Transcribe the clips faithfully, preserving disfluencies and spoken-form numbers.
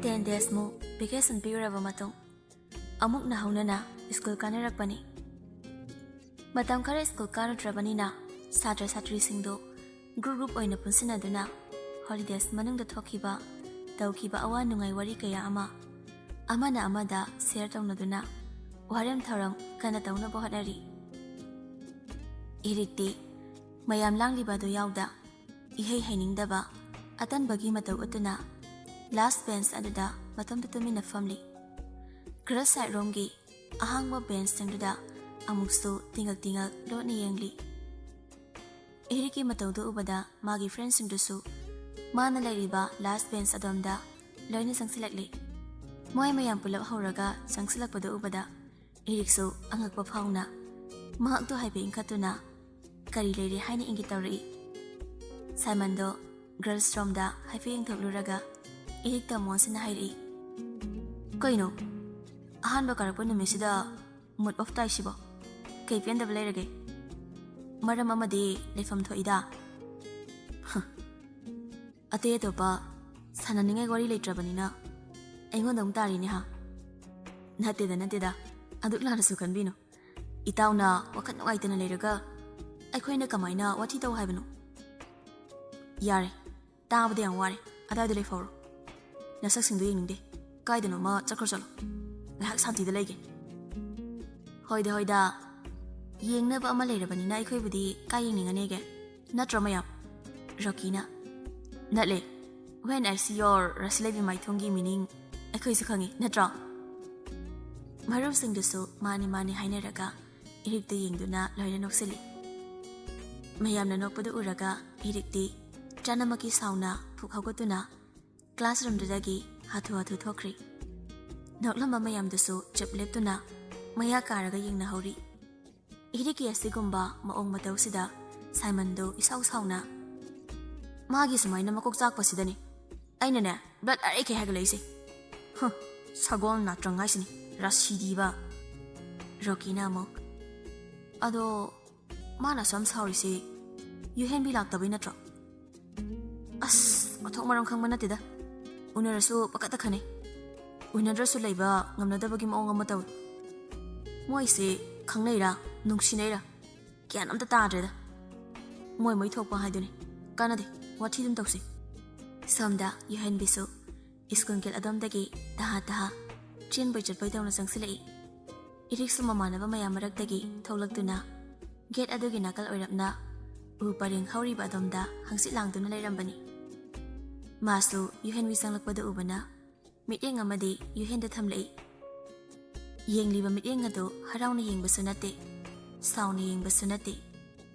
Ten ꯗꯦꯖꯃꯨꯛ vacation ꯄꯤꯔꯨꯔꯕ ꯃꯇꯨꯡ, ꯑꯃꯨꯛ ꯅꯧꯍꯧꯅꯅ ꯁ꯭ꯀꯨꯜ ꯀꯥꯅꯔꯛꯄꯅꯤ꯫ ꯃꯇꯝ ꯈꯔ ꯁ꯭ꯀꯨꯜ ꯀꯥꯔꯨꯗ꯭ꯔꯕꯅꯤꯅ ꯁꯥꯇ꯭ꯔ ꯁꯥꯇ꯭ꯔꯤꯁꯤꯡꯗꯨ ꯒ꯭ꯔꯨꯞ ꯒ꯭ꯔꯨꯞ ꯑꯣꯏꯅ ꯄꯨꯟꯁꯤꯟꯅꯗꯨꯅ ꯍꯣꯂꯤꯗꯦꯖ ꯃꯅꯨꯡꯗ ꯊꯣꯛꯈꯤꯕ, ꯇꯧꯈꯤꯕ ꯑꯋꯥ ꯅꯨꯡꯉꯥꯏ ꯋꯥꯔꯤ ꯀꯌꯥ ꯑꯃ ꯑꯃꯅ ꯑꯃꯗ ꯁꯦꯌꯔ ꯇꯧꯅꯗꯨꯅ ꯋꯥꯔꯦꯝ ꯊꯧꯔꯝ ꯀꯟꯅ ꯇꯧꯅꯕ ꯍꯣꯠꯅꯔꯤ꯫ ꯏꯔꯤꯛꯇꯤ ꯃꯌꯥꯝ ꯂꯥꯡꯂꯤꯕ ꯑꯗꯨ ꯌꯥꯎꯗ, ꯏꯍꯩ ꯍꯩꯅꯤꯡꯗꯕ, ꯑꯇꯟꯕꯒꯤ ꯃꯇꯧ ꯎꯠꯇꯨꯅ ꯂꯥꯁ ꯕꯦꯟꯆ ꯑꯗꯨꯗ ꯃꯇꯣꯝꯇ ꯇꯨꯃꯤꯟꯅ ꯐꯝꯂꯤ꯫ ꯒꯔꯜꯁ ꯁꯥꯏꯠ ꯔꯣꯝꯒꯤ ꯑꯍꯥꯡꯕ ꯕꯦꯟꯆꯁꯤꯡꯗꯨꯗ ꯑꯃꯨꯛꯁꯨ ꯇꯤꯉꯛ ꯇꯤꯉꯛ ꯂꯣꯠꯅ ꯌꯦꯡꯂꯤ꯫ ꯏꯔꯤꯛꯀꯤ ꯃꯇꯧꯗꯨ ꯎꯕꯗ ꯃꯥꯒꯤ ꯐ꯭ꯔꯦꯟꯁꯤꯡꯗꯨꯁꯨ ꯃꯥꯅ ꯂꯩꯔꯤꯕ ꯂꯥꯁ ꯕꯦꯟꯆ ꯑꯗꯣꯝꯗ ꯂꯣꯏꯅ ꯆꯪꯁꯤꯜꯂꯛꯂꯤ꯫ ꯃꯣꯏ ꯃꯌꯥꯝ ꯄꯨꯂꯞ ꯍꯧꯔꯒ ꯆꯪꯁꯤꯜꯂꯛꯄꯗꯨ ꯎꯕꯗ ꯏꯔꯤꯛꯁꯨ ꯑꯉꯛꯄ ꯐꯥꯎꯅ ꯃꯍꯥꯛꯇꯨ ꯍꯥꯏꯐꯦꯠ ꯏꯟꯈꯠꯇꯨꯅ ꯀꯔꯤ ꯂꯩꯔꯦ ꯍꯥꯏꯅ ꯏꯪꯒꯤꯠ ꯇꯧꯔꯛꯏ꯫ ꯁꯥꯏꯃꯟꯗꯣ ꯒꯔꯜꯁ ꯔꯣꯝꯗ ꯍꯥꯏꯐꯦꯠ ꯌꯦꯡꯊꯣꯛꯂꯨꯔꯒ ꯏꯔꯤꯛꯇ ꯃꯣꯟꯁꯤꯟꯅ ꯍꯥꯏꯔꯛꯏ, "ꯀꯩꯅꯣ, ꯑꯍꯥꯟꯕ ꯀꯥꯔꯛꯄ ꯅꯨꯃꯤꯠꯁꯤꯗ ꯃꯨꯗ ꯑꯣꯐ ꯇꯥꯏꯁꯤꯕꯣ? ꯀꯩ ꯄꯦꯟꯗꯕ ꯂꯩꯔꯒꯦ? ꯃꯔꯝ ꯑꯃꯗꯤ ꯂꯩꯐꯝ ꯊꯣꯛꯏꯗ꯫" "ꯍ, ꯑꯇꯩ ꯑꯇꯣꯞꯄ ꯁꯥꯟꯅꯅꯤꯡꯉꯥꯏ ꯋꯥꯔꯤ ꯂꯩꯇ꯭ꯔꯕꯅꯤꯅ ꯑꯩꯉꯣꯟꯗ ꯑꯃꯨꯛ ꯇꯥꯔꯤꯅꯦ ꯍꯥ?" "ꯅꯠꯇꯦꯗ, ꯅꯠꯇꯦꯗ, ꯑꯗꯨꯛ ꯂꯥꯟꯅꯁꯨ ꯈꯟꯕꯤꯅꯨ꯫ ꯏꯇꯥꯎꯅ ꯋꯥꯈꯜ ꯅꯨꯡꯉꯥꯏꯇꯅ ꯂꯩꯔꯒ ꯑꯩꯈꯣꯏꯅ ꯀꯃꯥꯏꯅ ꯋꯥꯊꯤ ꯇꯧ ꯍꯥꯏꯕꯅꯣ?" "ꯌꯥꯔꯦ, ꯇꯥꯕꯗ ꯌꯥꯝ ꯋꯥꯔꯦ꯫ ꯑꯗꯥꯏꯗ ꯂꯩꯐꯧꯔꯣ꯫ ꯅꯁꯛꯁꯤꯡꯗꯣ ꯌꯦꯡꯅꯤꯡꯗꯦ꯫ ꯀꯥꯏꯗꯅꯣꯃ ꯆꯠꯈ꯭ꯔꯣ ꯆꯠꯂꯣ꯫ ꯉꯥꯏꯍꯥꯛ ꯁꯥꯟꯇꯤꯗ ꯂꯩꯒꯦ꯫" "ꯍꯣꯏꯗ, ꯍꯣꯏꯗ꯫ ꯌꯦꯡꯅꯕ ꯑꯃ ꯂꯩꯔꯕꯅꯤꯅ ꯑꯩꯈꯣꯏꯕꯨꯗꯤ ꯀꯥꯏ ꯌꯦꯡꯅꯤꯡꯉꯅꯦꯒꯦ? ꯅꯠꯇ꯭ꯔꯣ ꯃꯌꯥꯝ?" ꯔꯣꯀꯤꯅ, "ꯅꯠꯂꯦ꯫ When I see your ꯔꯥꯁꯤ ꯂꯩꯕꯤ ꯃꯥꯏꯊꯣꯡꯒꯤ meaning ꯑꯩꯈꯣꯏꯁꯨ ꯈꯪꯉꯤ, ꯅꯠꯇ꯭ꯔꯣ?" ꯃꯔꯨꯞꯁꯤꯡꯗꯨꯁꯨ ꯃꯥꯅꯤ ꯃꯥꯅꯤ ꯍꯥꯏꯅꯔꯒ ꯏꯔꯤꯛꯇ ꯌꯦꯡꯗꯨꯅ ꯂꯣꯏꯅ ꯅꯣꯛꯁꯤꯜꯂꯤ꯫ ꯃꯌꯥꯝꯅ ꯅꯣꯛꯄꯗꯨ ꯎꯔꯒ ꯏꯔꯤꯛꯇꯤ ꯆꯥꯅꯃꯛꯀꯤ ꯁꯥꯎꯅ ꯐꯨꯛ ꯍꯧꯒꯠꯇꯨꯅ ꯀ꯭ꯂꯥꯁꯔꯨꯝꯗꯨꯗꯒꯤ ꯍꯥꯊꯨ ꯍꯥꯊꯨ ꯊꯣꯛꯈ꯭ꯔꯤ꯫ ꯅꯣꯛꯂꯝꯕ ꯃꯌꯥꯝꯗꯨꯁꯨ ꯆꯞ ꯂꯦꯞꯇꯨꯅ ꯃꯌꯥ ꯀꯥꯔꯒ ꯌꯦꯡꯅꯍꯧꯔꯤ꯫ ꯏꯔꯤꯛꯀꯤ ꯑꯁꯤꯒꯨꯝꯕ ꯃꯑꯣꯡ ꯃꯇꯧꯁꯤꯗ ꯁꯥꯏꯃꯟꯗꯨ ꯏꯁꯥꯎ ꯁꯥꯎꯅ, "ꯃꯥꯒꯤ ꯁꯨꯃꯥꯏꯅ ꯃꯀꯣꯛ ꯆꯥꯛꯄꯁꯤꯗꯅꯤ ꯑꯩꯅꯅꯦ ꯕ꯭ꯂꯗ ꯑꯔꯩꯈꯩ ꯍꯥꯏꯒꯠꯂꯛꯏꯁꯦ꯫ ꯍ, ꯁꯒꯣꯜ ꯅꯥꯇ꯭ꯔꯪ ꯍꯥꯏꯁꯤꯅꯤ, ꯔꯥꯁꯤꯗꯤꯕ꯫" ꯔꯣꯀꯤꯅ ꯑꯃꯨꯛ, "ꯑꯗꯣ ꯃꯥꯅ ꯑꯁꯨꯛ ꯌꯥꯝ ꯁꯥꯎꯔꯤꯁꯤ ꯌꯨꯍꯦꯟꯕꯤ ꯂꯥꯛꯇꯕꯩ ꯅꯠꯇ꯭ꯔꯣ?" "ꯑꯁ, ꯃꯊꯣꯡ ꯃꯔꯝ ꯈꯪꯕ ꯅꯠꯇꯦꯗ꯫ ꯎꯅꯔꯁꯨ ꯄꯀꯠꯇ ꯈꯟꯅꯩ꯫ ꯎꯅꯗ꯭ꯔꯁꯨ ꯂꯩꯕ ꯉꯝꯅꯗꯕꯒꯤ ꯃꯑꯣꯡ ꯑꯃ ꯇꯧꯏ꯫ ꯃꯣꯏꯁꯦ ꯈꯪꯅꯩꯔꯥ, ꯅꯨꯡꯁꯤꯅꯩꯔꯥ, ꯒ꯭ꯌꯥꯟ ꯑꯝꯇ ꯇꯥꯗ꯭ꯔꯦꯗ꯫ ꯃꯣꯏ ꯃꯣꯏ ꯊꯣꯛꯄ ꯍꯥꯏꯗꯨꯅꯤ꯫ ꯀꯥꯟꯅꯗꯦ, ꯋꯥꯊꯤ ꯑꯗꯨꯝ ꯇꯧꯁꯤ꯫ ꯁꯣꯝꯗ ꯌꯨꯍꯦꯟꯕꯤꯁꯨ ꯁ꯭ꯀꯨꯜ ꯒꯦꯠ ꯑꯗꯣꯝꯗꯒꯤ ꯇꯍꯥ ꯇꯍꯥ ꯆꯦꯟꯕꯩ ꯆꯠꯄꯩ ꯇꯧꯅ ꯆꯪꯁꯤꯜꯂꯛꯏ꯫ ꯏꯔꯤꯛꯁꯨ ꯃꯃꯥꯟꯅꯕ ꯃꯌꯥꯝ ꯃꯔꯛꯇꯒꯤ ꯊꯣꯛꯂꯛꯇꯨꯅ ꯒꯦꯠ ꯑꯗꯨꯒꯤ ꯅꯥꯀꯜ ꯑꯣꯏꯔꯞꯅ ꯎ ꯄꯔꯦꯡ ꯍꯧꯔꯤꯕ ꯑꯗꯣꯝꯗ ꯍꯪꯆꯤꯠ ꯂꯥꯡꯗꯨꯅ ꯂꯩꯔꯝꯕꯅꯤ꯫ ꯃꯥꯁꯨ ꯌꯨꯍꯦꯟꯕꯤ ꯆꯪꯂꯛꯄꯗꯨ ꯎꯕꯅ ꯃꯤꯠꯌꯦꯡ ꯑꯃꯗꯤ ꯌꯨꯍꯦꯟꯗ ꯊꯝꯂꯛꯏ꯫ ꯌꯦꯡꯂꯤꯕ ꯃꯤꯠꯌꯦꯡ ꯑꯗꯨ ꯍꯔꯥꯎꯅ ꯌꯦꯡꯕꯁꯨ ꯅꯠꯇꯦ, ꯁꯥꯎꯅ ꯌꯦꯡꯕꯁꯨ ꯅꯠꯇꯦ꯫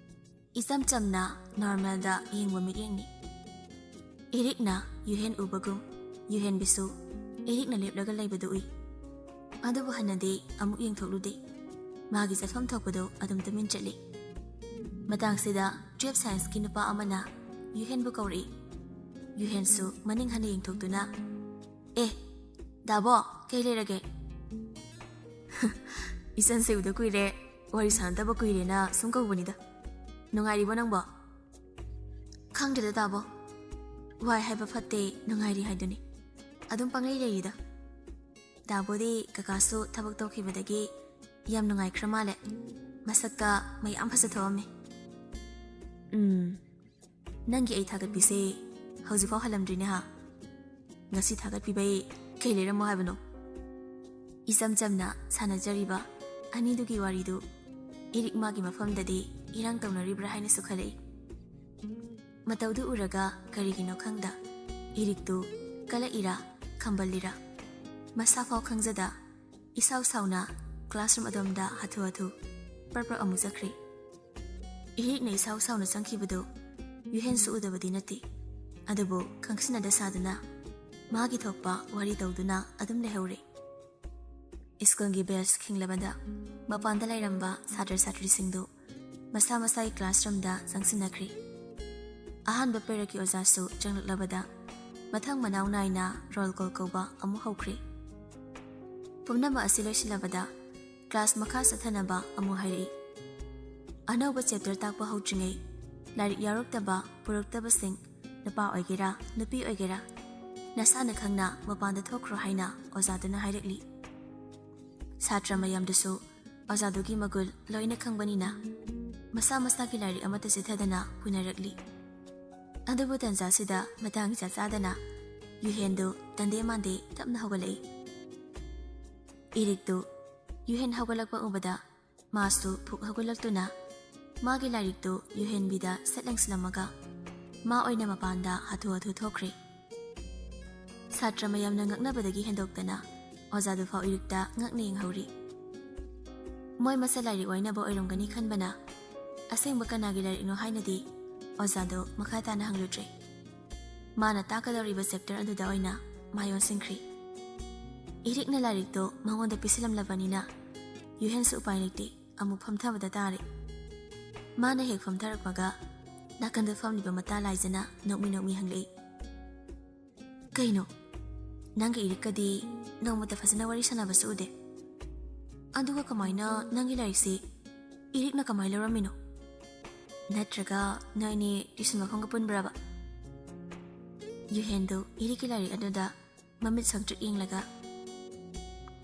ꯏꯆꯝ ꯆꯝꯅ ꯅꯣꯔꯃꯦꯜꯗ ꯌꯦꯡꯕ ꯃꯤꯠꯌꯦꯡꯅꯤ꯫ ꯏꯔꯤꯛꯅ ꯌꯨꯍꯦꯟ ꯎꯕꯒꯨꯝ ꯌꯨꯍꯦꯟꯕꯤꯁꯨ ꯏꯔꯤꯛꯅ ꯂꯦꯞꯂꯒ ꯂꯩꯕꯗꯨ ꯎꯏ꯫ ꯑꯗꯨꯕꯨ ꯍꯟꯅꯗꯤ ꯑꯃꯨꯛ ꯌꯦꯡꯊꯣꯛꯂꯨꯗꯦ꯫ ꯃꯥꯒꯤ ꯆꯠꯐꯝ ꯊꯣꯛꯄꯗꯨ ꯑꯗꯨꯝ ꯇꯨꯃꯤꯟ ꯆꯠꯂꯤ꯫ ꯃꯇꯥꯡꯁꯤꯗ ꯇꯨꯌꯦꯜꯐ ꯁꯥꯏꯟꯁꯀꯤ ꯅꯨꯄꯥ ꯑꯃꯅ ꯌꯨꯍꯦꯟꯕꯨ ꯀꯧꯔꯛꯏ꯫ ꯌꯨꯍꯦꯟꯁꯨ ꯃꯅꯤꯡ ꯍꯟꯅ ꯌꯦꯡꯊꯣꯛꯇꯨꯅ, "ꯑꯦ, ꯗꯥꯕꯣ, ꯀꯩ ꯂꯩꯔꯒꯦ?" "ꯏꯆꯟꯁꯦ ꯎꯗ ꯀꯨꯏꯔꯦ, ꯋꯥꯔꯤ ꯁꯥꯟꯅꯗꯕ ꯀꯨꯏꯔꯦꯅ ꯁꯨꯝ ꯀꯧꯕꯅꯤꯗ꯫ ꯅꯨꯡꯉꯥꯏꯔꯤꯕꯣ ꯅꯪꯕꯣ?" "ꯈꯪꯗꯦꯗ ꯗꯥꯕꯣ, ꯋꯥꯏ ꯍꯥꯏꯕ ꯐꯠꯇꯦ, ꯅꯨꯡꯉꯥꯏꯔꯤ ꯍꯥꯏꯗꯨꯅꯤ꯫ ꯑꯗꯨꯝ ꯄꯪꯂꯩ ꯂꯩꯔꯤꯗ꯫ ꯗꯥꯕꯣꯗꯤ ꯀꯀꯥꯁꯨ ꯊꯕꯛ ꯇꯣꯛꯈꯤꯕꯗꯒꯤ ꯌꯥꯝ ꯅꯨꯡꯉꯥꯏꯈ꯭ꯔ ꯃꯥꯜꯂꯦ꯫ ꯃꯁꯛꯀ ꯃꯌꯥꯝ ꯐꯖꯊꯣꯛꯑꯝꯃꯦ꯫ ꯎꯝ, ꯅꯪꯒꯤ ꯑꯩ ꯊꯥꯒꯠꯄꯤꯁꯦ ꯍꯧꯖꯤꯛꯐꯥꯎ ꯍꯜꯂꯝꯗ꯭ꯔꯤꯅꯦ ꯍꯥ? ꯉꯁꯤ ꯊꯥꯒꯠꯄꯤꯕꯩ ꯀꯩ ꯂꯩꯔꯝꯃꯣ ꯍꯥꯏꯕꯅꯣ?" ꯏꯆꯝ ꯆꯝꯅ ꯁꯥꯟꯅꯖꯔꯤꯕ ꯑꯅꯤꯗꯨꯒꯤ ꯋꯥꯔꯤꯗꯨ ꯏꯔꯤꯛ ꯃꯥꯒꯤ ꯃꯐꯝꯗꯗꯤ ꯏꯔꯥꯡ ꯇꯧꯅꯔꯤꯕ꯭ꯔꯥ ꯍꯥꯏꯅꯁꯨ ꯈꯜꯂꯛꯏ꯫ ꯃꯇꯧꯗꯨ ꯎꯔꯒ ꯀꯔꯤꯒꯤꯅꯣ ꯈꯪꯗ ꯏꯔꯤꯛꯇꯨ ꯀꯂꯛꯏꯔꯥ, ꯈꯝꯕꯜꯂꯤꯔꯥ, ꯃꯁꯥꯐꯥꯎ ꯈꯪꯖꯗ ꯏꯁꯥꯎ ꯁꯥꯎꯅ ꯀ꯭ꯂꯥꯁꯔꯨꯝ ꯑꯗꯣꯝꯗ ꯍꯥꯊꯨ ꯍꯥꯊꯨ ꯄ꯭ꯔꯞ ꯄ꯭ꯔꯞ ꯑꯃꯨꯛ ꯆꯠꯈ꯭ꯔꯦ꯫ ꯏꯔꯤꯛꯅ ꯏꯁꯥꯎ ꯁꯥꯎꯅ ꯆꯪꯈꯤꯕꯗꯨ ꯌꯨꯍꯦꯟꯁꯨ ꯎꯗꯕꯗꯤ ꯅꯠꯇꯦ, ꯑꯗꯨꯕꯨ ꯈꯪꯁꯤꯟꯅꯗ ꯁꯥꯗꯨꯅ ꯃꯥꯒꯤ ꯊꯣꯛꯄ ꯋꯥꯔꯤ ꯇꯧꯗꯨꯅ ꯑꯗꯨꯝ ꯂꯩꯍꯧꯔꯦ꯫ ꯁ꯭ꯀꯨꯜꯒꯤ ꯕꯦꯜꯁ ꯈꯤꯡꯂꯕꯗ ꯃꯄꯥꯟꯗ ꯂꯩꯔꯝꯕ ꯁꯥꯇ꯭ꯔ ꯁꯥꯇ꯭ꯔꯤꯁꯤꯡꯗꯨ ꯃꯁꯥ ꯃꯁꯥꯒꯤ ꯀ꯭ꯂꯥꯁꯔꯨꯝꯗ ꯆꯪꯁꯤꯟꯅꯈ꯭ꯔꯦ꯫ ꯑꯍꯥꯟꯕ ꯄꯦꯔꯠꯀꯤ ꯑꯣꯖꯥꯁꯨ ꯆꯪꯂꯛꯂꯕꯗ ꯃꯊꯪ ꯃꯅꯥꯎ ꯅꯥꯏꯅ ꯔꯣꯜ ꯀꯣꯜ ꯀꯧꯕ ꯑꯃꯨꯛ ꯍꯧꯈ꯭ꯔꯦ꯫ ꯄꯨꯝꯅꯃꯛ ꯑꯁꯤ ꯂꯣꯏꯁꯤꯜꯂꯕꯗ ꯀ꯭ꯂꯥꯁ ꯃꯈꯥ ꯆꯠꯊꯅꯕ ꯑꯃꯨꯛ ꯍꯥꯏꯔꯛꯏ꯫ ꯑꯅꯧꯕ ꯆꯦꯞꯇꯔ ꯇꯥꯛꯄ ꯍꯧꯗ꯭ꯔꯤꯉꯩ ꯂꯥꯏꯔꯤꯛ ꯌꯥꯎꯔꯛꯇꯕ ꯄꯨꯔꯛꯇꯕꯁꯤꯡ, ꯅꯨꯄꯥ ꯑꯣꯏꯒꯦꯔꯥ ꯅꯨꯄꯤ ꯑꯣꯏꯒꯦꯔꯥ, "ꯅꯁꯥꯅ ꯈꯪꯅ ꯃꯄꯥꯟꯗ ꯊꯣꯛꯈ꯭ꯔꯣ" ꯍꯥꯏꯅ ꯑꯣꯖꯥꯗꯨꯅ ꯍꯥꯏꯔꯛꯂꯤ꯫ ꯁꯥꯇ꯭ꯔ ꯃꯌꯥꯝꯗꯨꯁꯨ ꯑꯣꯖꯥꯗꯨꯒꯤ ꯃꯒꯨꯜ ꯂꯣꯏꯅ ꯈꯪꯕꯅꯤꯅ ꯃꯁꯥ ꯃꯁꯥꯒꯤ ꯂꯥꯏꯔꯤꯛ ꯑꯃꯠꯇ ꯆꯤꯊꯗꯅ ꯄꯨꯅꯔꯛꯂꯤ꯫ ꯑꯗꯨꯕꯨ ꯇꯟꯖꯥꯁꯤꯗ ꯃꯇꯥꯡ ꯏꯆꯥ ꯆꯥꯗꯅ ꯌꯨꯍꯦꯟꯗꯨ ꯇꯟꯗꯦ ꯃꯥꯟꯗꯦ ꯇꯞꯅ ꯍꯧꯒꯠꯂꯛꯏ꯫ ꯏꯔꯤꯛꯇꯨ ꯌꯨꯍꯦꯟ ꯍꯧꯒꯠꯂꯛꯄ ꯎꯕꯗ ꯃꯥꯁꯨ ꯐꯨꯛ ꯍꯧꯒꯠꯂꯛꯇꯨꯅ ꯃꯥꯒꯤ ꯂꯥꯏꯔꯤꯛꯇꯨ ꯌꯨꯍꯦꯟꯕꯤꯗ ꯁꯠ ꯂꯪꯁꯤꯜꯂꯝꯃꯒ ꯃꯥ ꯑꯣꯏꯅ ꯃꯄꯥꯟꯗ ꯍꯥꯊꯨ ꯍꯥꯊꯨ ꯊꯣꯛꯈ꯭ꯔꯦ꯫ ꯁꯥꯇ꯭ꯔ ꯃꯌꯥꯝꯅ ꯉꯛꯅꯕꯗꯒꯤ ꯍꯦꯟꯗꯣꯛꯇꯅ ꯑꯣꯖꯥꯗꯨꯐꯥꯎ ꯏꯔꯤꯛꯇ ꯉꯛꯅ ꯌꯦꯡꯍꯧꯔꯤ꯫ ꯃꯣꯏ ꯃꯁꯦꯜ ꯂꯥꯏꯔꯤꯛ ꯋꯥꯏꯅꯕ ꯑꯣꯏꯔꯝꯒꯅꯤ ꯈꯟꯕꯅ ꯑꯁꯦꯡꯕ ꯀꯅꯥꯒꯤ ꯂꯥꯏꯔꯤꯛꯅꯣ ꯍꯥꯏꯅꯗꯤ ꯑꯣꯖꯥꯗꯨ ꯃꯈꯥ ꯇꯥꯅ ꯍꯪꯂꯨꯗ꯭ꯔꯦ꯫ ꯃꯥꯅ ꯇꯥꯛꯀꯗꯧꯔꯤꯕ ꯆꯦꯞꯇꯔ ꯑꯗꯨꯗ ꯑꯣꯏꯅ ꯃꯥꯏ ꯑꯣꯟꯁꯤꯟꯈ꯭ꯔꯦ꯫ ꯏꯔꯤꯛꯅ ꯂꯥꯏꯔꯤꯛꯇꯨ ꯃꯉꯣꯟꯗ ꯄꯤꯁꯤꯜꯂꯝꯂꯕꯅꯤꯅ ꯌꯨꯍꯦꯟꯁꯨ ꯎꯄꯥꯏ ꯂꯩꯇꯦ, ꯑꯃꯨꯛ ꯐꯝꯊꯕꯗ ꯇꯥꯔꯦ꯫ ꯃꯥꯅ ꯍꯦꯛ ꯐꯝꯊꯔꯛꯄꯒ ꯅꯥꯀꯟꯗ ꯐꯝꯂꯤꯕ ꯃꯇꯥ ꯂꯥꯏꯖꯅ ꯅꯣꯛꯃꯤ ꯅꯣꯛꯃꯤ ꯍꯪꯂꯛꯏ, "ꯀꯩꯅꯣ, ꯅꯪꯒꯤ ꯏꯔꯤꯛꯀꯗꯤ ꯅꯣꯡꯃꯇ ꯐꯖꯅ ꯋꯥꯔꯤ ꯁꯥꯟꯅꯕꯁꯨ ꯎꯗꯦ꯫ ꯑꯗꯨꯒ ꯀꯃꯥꯏꯅ ꯅꯪꯒꯤ ꯂꯥꯏꯔꯤꯛꯁꯤ ꯏꯔꯤꯛꯅ ꯀꯃꯥꯏꯅ ꯂꯧꯔꯝꯃꯤꯅꯣ? ꯅꯠꯇ꯭ꯔꯒ ꯅꯣꯏꯅꯤ ꯇ꯭ꯌꯨꯁꯟ ꯃꯐꯝꯒ ꯄꯨꯟꯕ꯭ꯔꯕ?" ꯌꯨꯍꯦꯟꯗꯨ ꯏꯔꯤꯛꯀꯤ ꯂꯥꯏꯔꯤꯛ ꯑꯗꯨꯗ ꯃꯃꯤꯠ ꯁꯪꯇ꯭ꯔꯤꯛ ꯌꯦꯡꯂꯒ,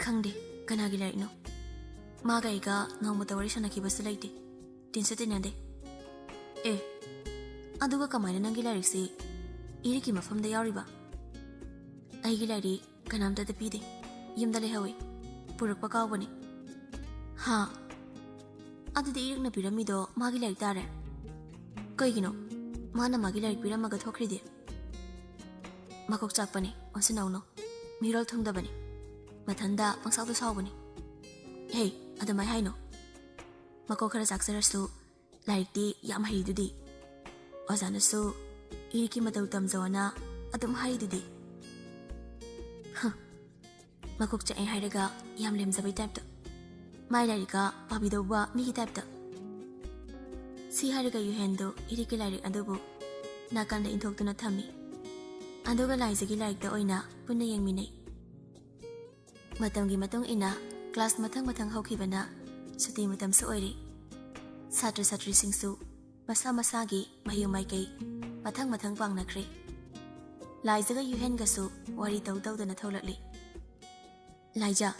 "ꯈꯪꯗꯦ, ꯀꯅꯥꯒꯤ ꯂꯥꯏꯔꯤꯛꯅꯣ? ꯃꯥꯒ ꯑꯩꯒ ꯅꯣꯡꯃꯇ ꯋꯥꯔꯤ ꯁꯥꯟꯅꯈꯤꯕꯁꯨ ꯂꯩꯇꯦ, ꯇꯤꯟꯁꯨ ꯇꯤꯟꯅꯗꯦ꯫ ꯑꯦ, ꯑꯗꯨꯒ ꯀꯃꯥꯏꯅ ꯅꯪꯒꯤ ꯂꯥꯏꯔꯤꯛꯁꯤ ꯏꯔꯤꯛꯀꯤ ꯃꯐꯝꯗ ꯌꯥꯎꯔꯤꯕ?" "ꯑꯩꯒꯤ ꯂꯥꯏꯔꯤꯛ ꯀꯅꯥꯝꯇꯗ ꯄꯤꯗꯦ, ꯌꯨꯝꯗ ꯂꯩꯍꯧꯋꯤ, ꯄꯨꯔꯛꯄ ꯀꯥꯎꯕꯅꯤ꯫" "ꯍꯥ? ꯑꯗꯨꯗꯤ ꯏꯔꯤꯛꯅ ꯄꯤꯔꯝꯃꯤꯗꯣ ꯃꯥꯒꯤ ꯂꯥꯏꯔꯤꯛ ꯇꯥꯔꯦ? ꯀꯩꯒꯤꯅꯣ ꯃꯥꯅ ꯃꯥꯒꯤ ꯂꯥꯏꯔꯤꯛ ꯄꯤꯔꯝꯃꯒ ꯊꯣꯛꯈ꯭ꯔꯤꯗꯤ?" "ꯃꯀꯣꯛ ꯆꯥꯛꯄꯅꯦ, ꯑꯣꯟꯁꯤꯟꯅꯧꯅꯣ꯫ ꯃꯤꯔꯣꯜ ꯊꯨꯡꯗꯕꯅꯦ꯫ ꯃꯊꯟꯗ ꯄꯪꯁꯥꯎꯗ ꯁꯥꯎꯕꯅꯦ꯫ ꯍꯦ, ꯑꯗꯨꯃꯥꯏ ꯍꯥꯏꯅꯣ꯫ ꯃꯀꯣꯛ ꯈꯔ ꯆꯥꯛꯆꯔꯁꯨ ꯂꯥꯏꯔꯤꯛꯇꯤ ꯌꯥꯝ ꯍꯩꯗꯨꯗꯤ꯫ ꯑꯣꯖꯥꯅꯁꯨ ꯏꯔꯤꯛꯀꯤ ꯃꯇꯧ ꯇꯝꯖꯧꯅ ꯑꯗꯨꯝ ꯍꯥꯏꯗꯨꯗꯤ꯫" ꯍ, ꯃꯀꯣꯛ ꯆꯥꯛꯑꯦ ꯍꯥꯏꯔꯒ ꯌꯥꯝ ꯂꯦꯝꯖꯕꯩ ꯇꯥꯏꯞꯇ꯫ ꯃꯥꯏ ꯂꯥꯏꯔꯤꯛꯀ ꯄꯥꯕꯤꯗꯧꯕ ꯃꯤꯒꯤ ꯇꯥꯏꯞꯇ꯫ ꯁꯤ ꯍꯥꯏꯔꯒ ꯌꯨꯍꯦꯟꯗꯨ ꯏꯔꯤꯛꯀꯤ ꯂꯥꯏꯔꯤꯛ ꯑꯗꯨꯕꯨ ꯅꯥꯀꯟꯗ ꯏꯟꯊꯣꯛꯇꯨꯅ ꯊꯝꯃꯤ꯫ ꯑꯗꯨꯒ ꯂꯥꯏꯖꯒꯤ ꯂꯥꯏꯔꯤꯛꯇ ꯑꯣꯏꯅ ꯄꯨꯟꯅ ꯌꯦꯡꯃꯤꯟꯅꯩ꯫ ꯃꯇꯝꯒꯤ ꯃꯇꯨꯡ ꯏꯟꯅ ꯀ꯭ꯂꯥꯁ ꯃꯊꯪ ꯃꯊꯪ ꯍꯧꯈꯤꯕꯅ ꯁꯨꯇꯤ ꯃꯇꯝꯁꯨ ꯑꯣꯏꯔꯦ꯫ ꯁꯥꯇ꯭ꯔ ꯁꯥꯇ꯭ꯔꯤꯁꯤꯡꯁꯨ ꯃꯁꯥ ꯃꯁꯥꯒꯤ ꯃꯍꯩ ꯃꯥꯏꯀꯩ ꯃꯊꯪ ꯃꯊꯪ ꯄꯥꯡꯅꯈ꯭ꯔꯦ꯫ ꯂꯥꯏꯖꯒ ꯌꯨꯍꯦꯟꯒꯁꯨ ꯋꯥꯔꯤ ꯇꯧ ꯇꯧꯗꯅ ꯊꯣꯛꯂꯛꯂꯤ꯫ "ꯂꯥꯏꯖ,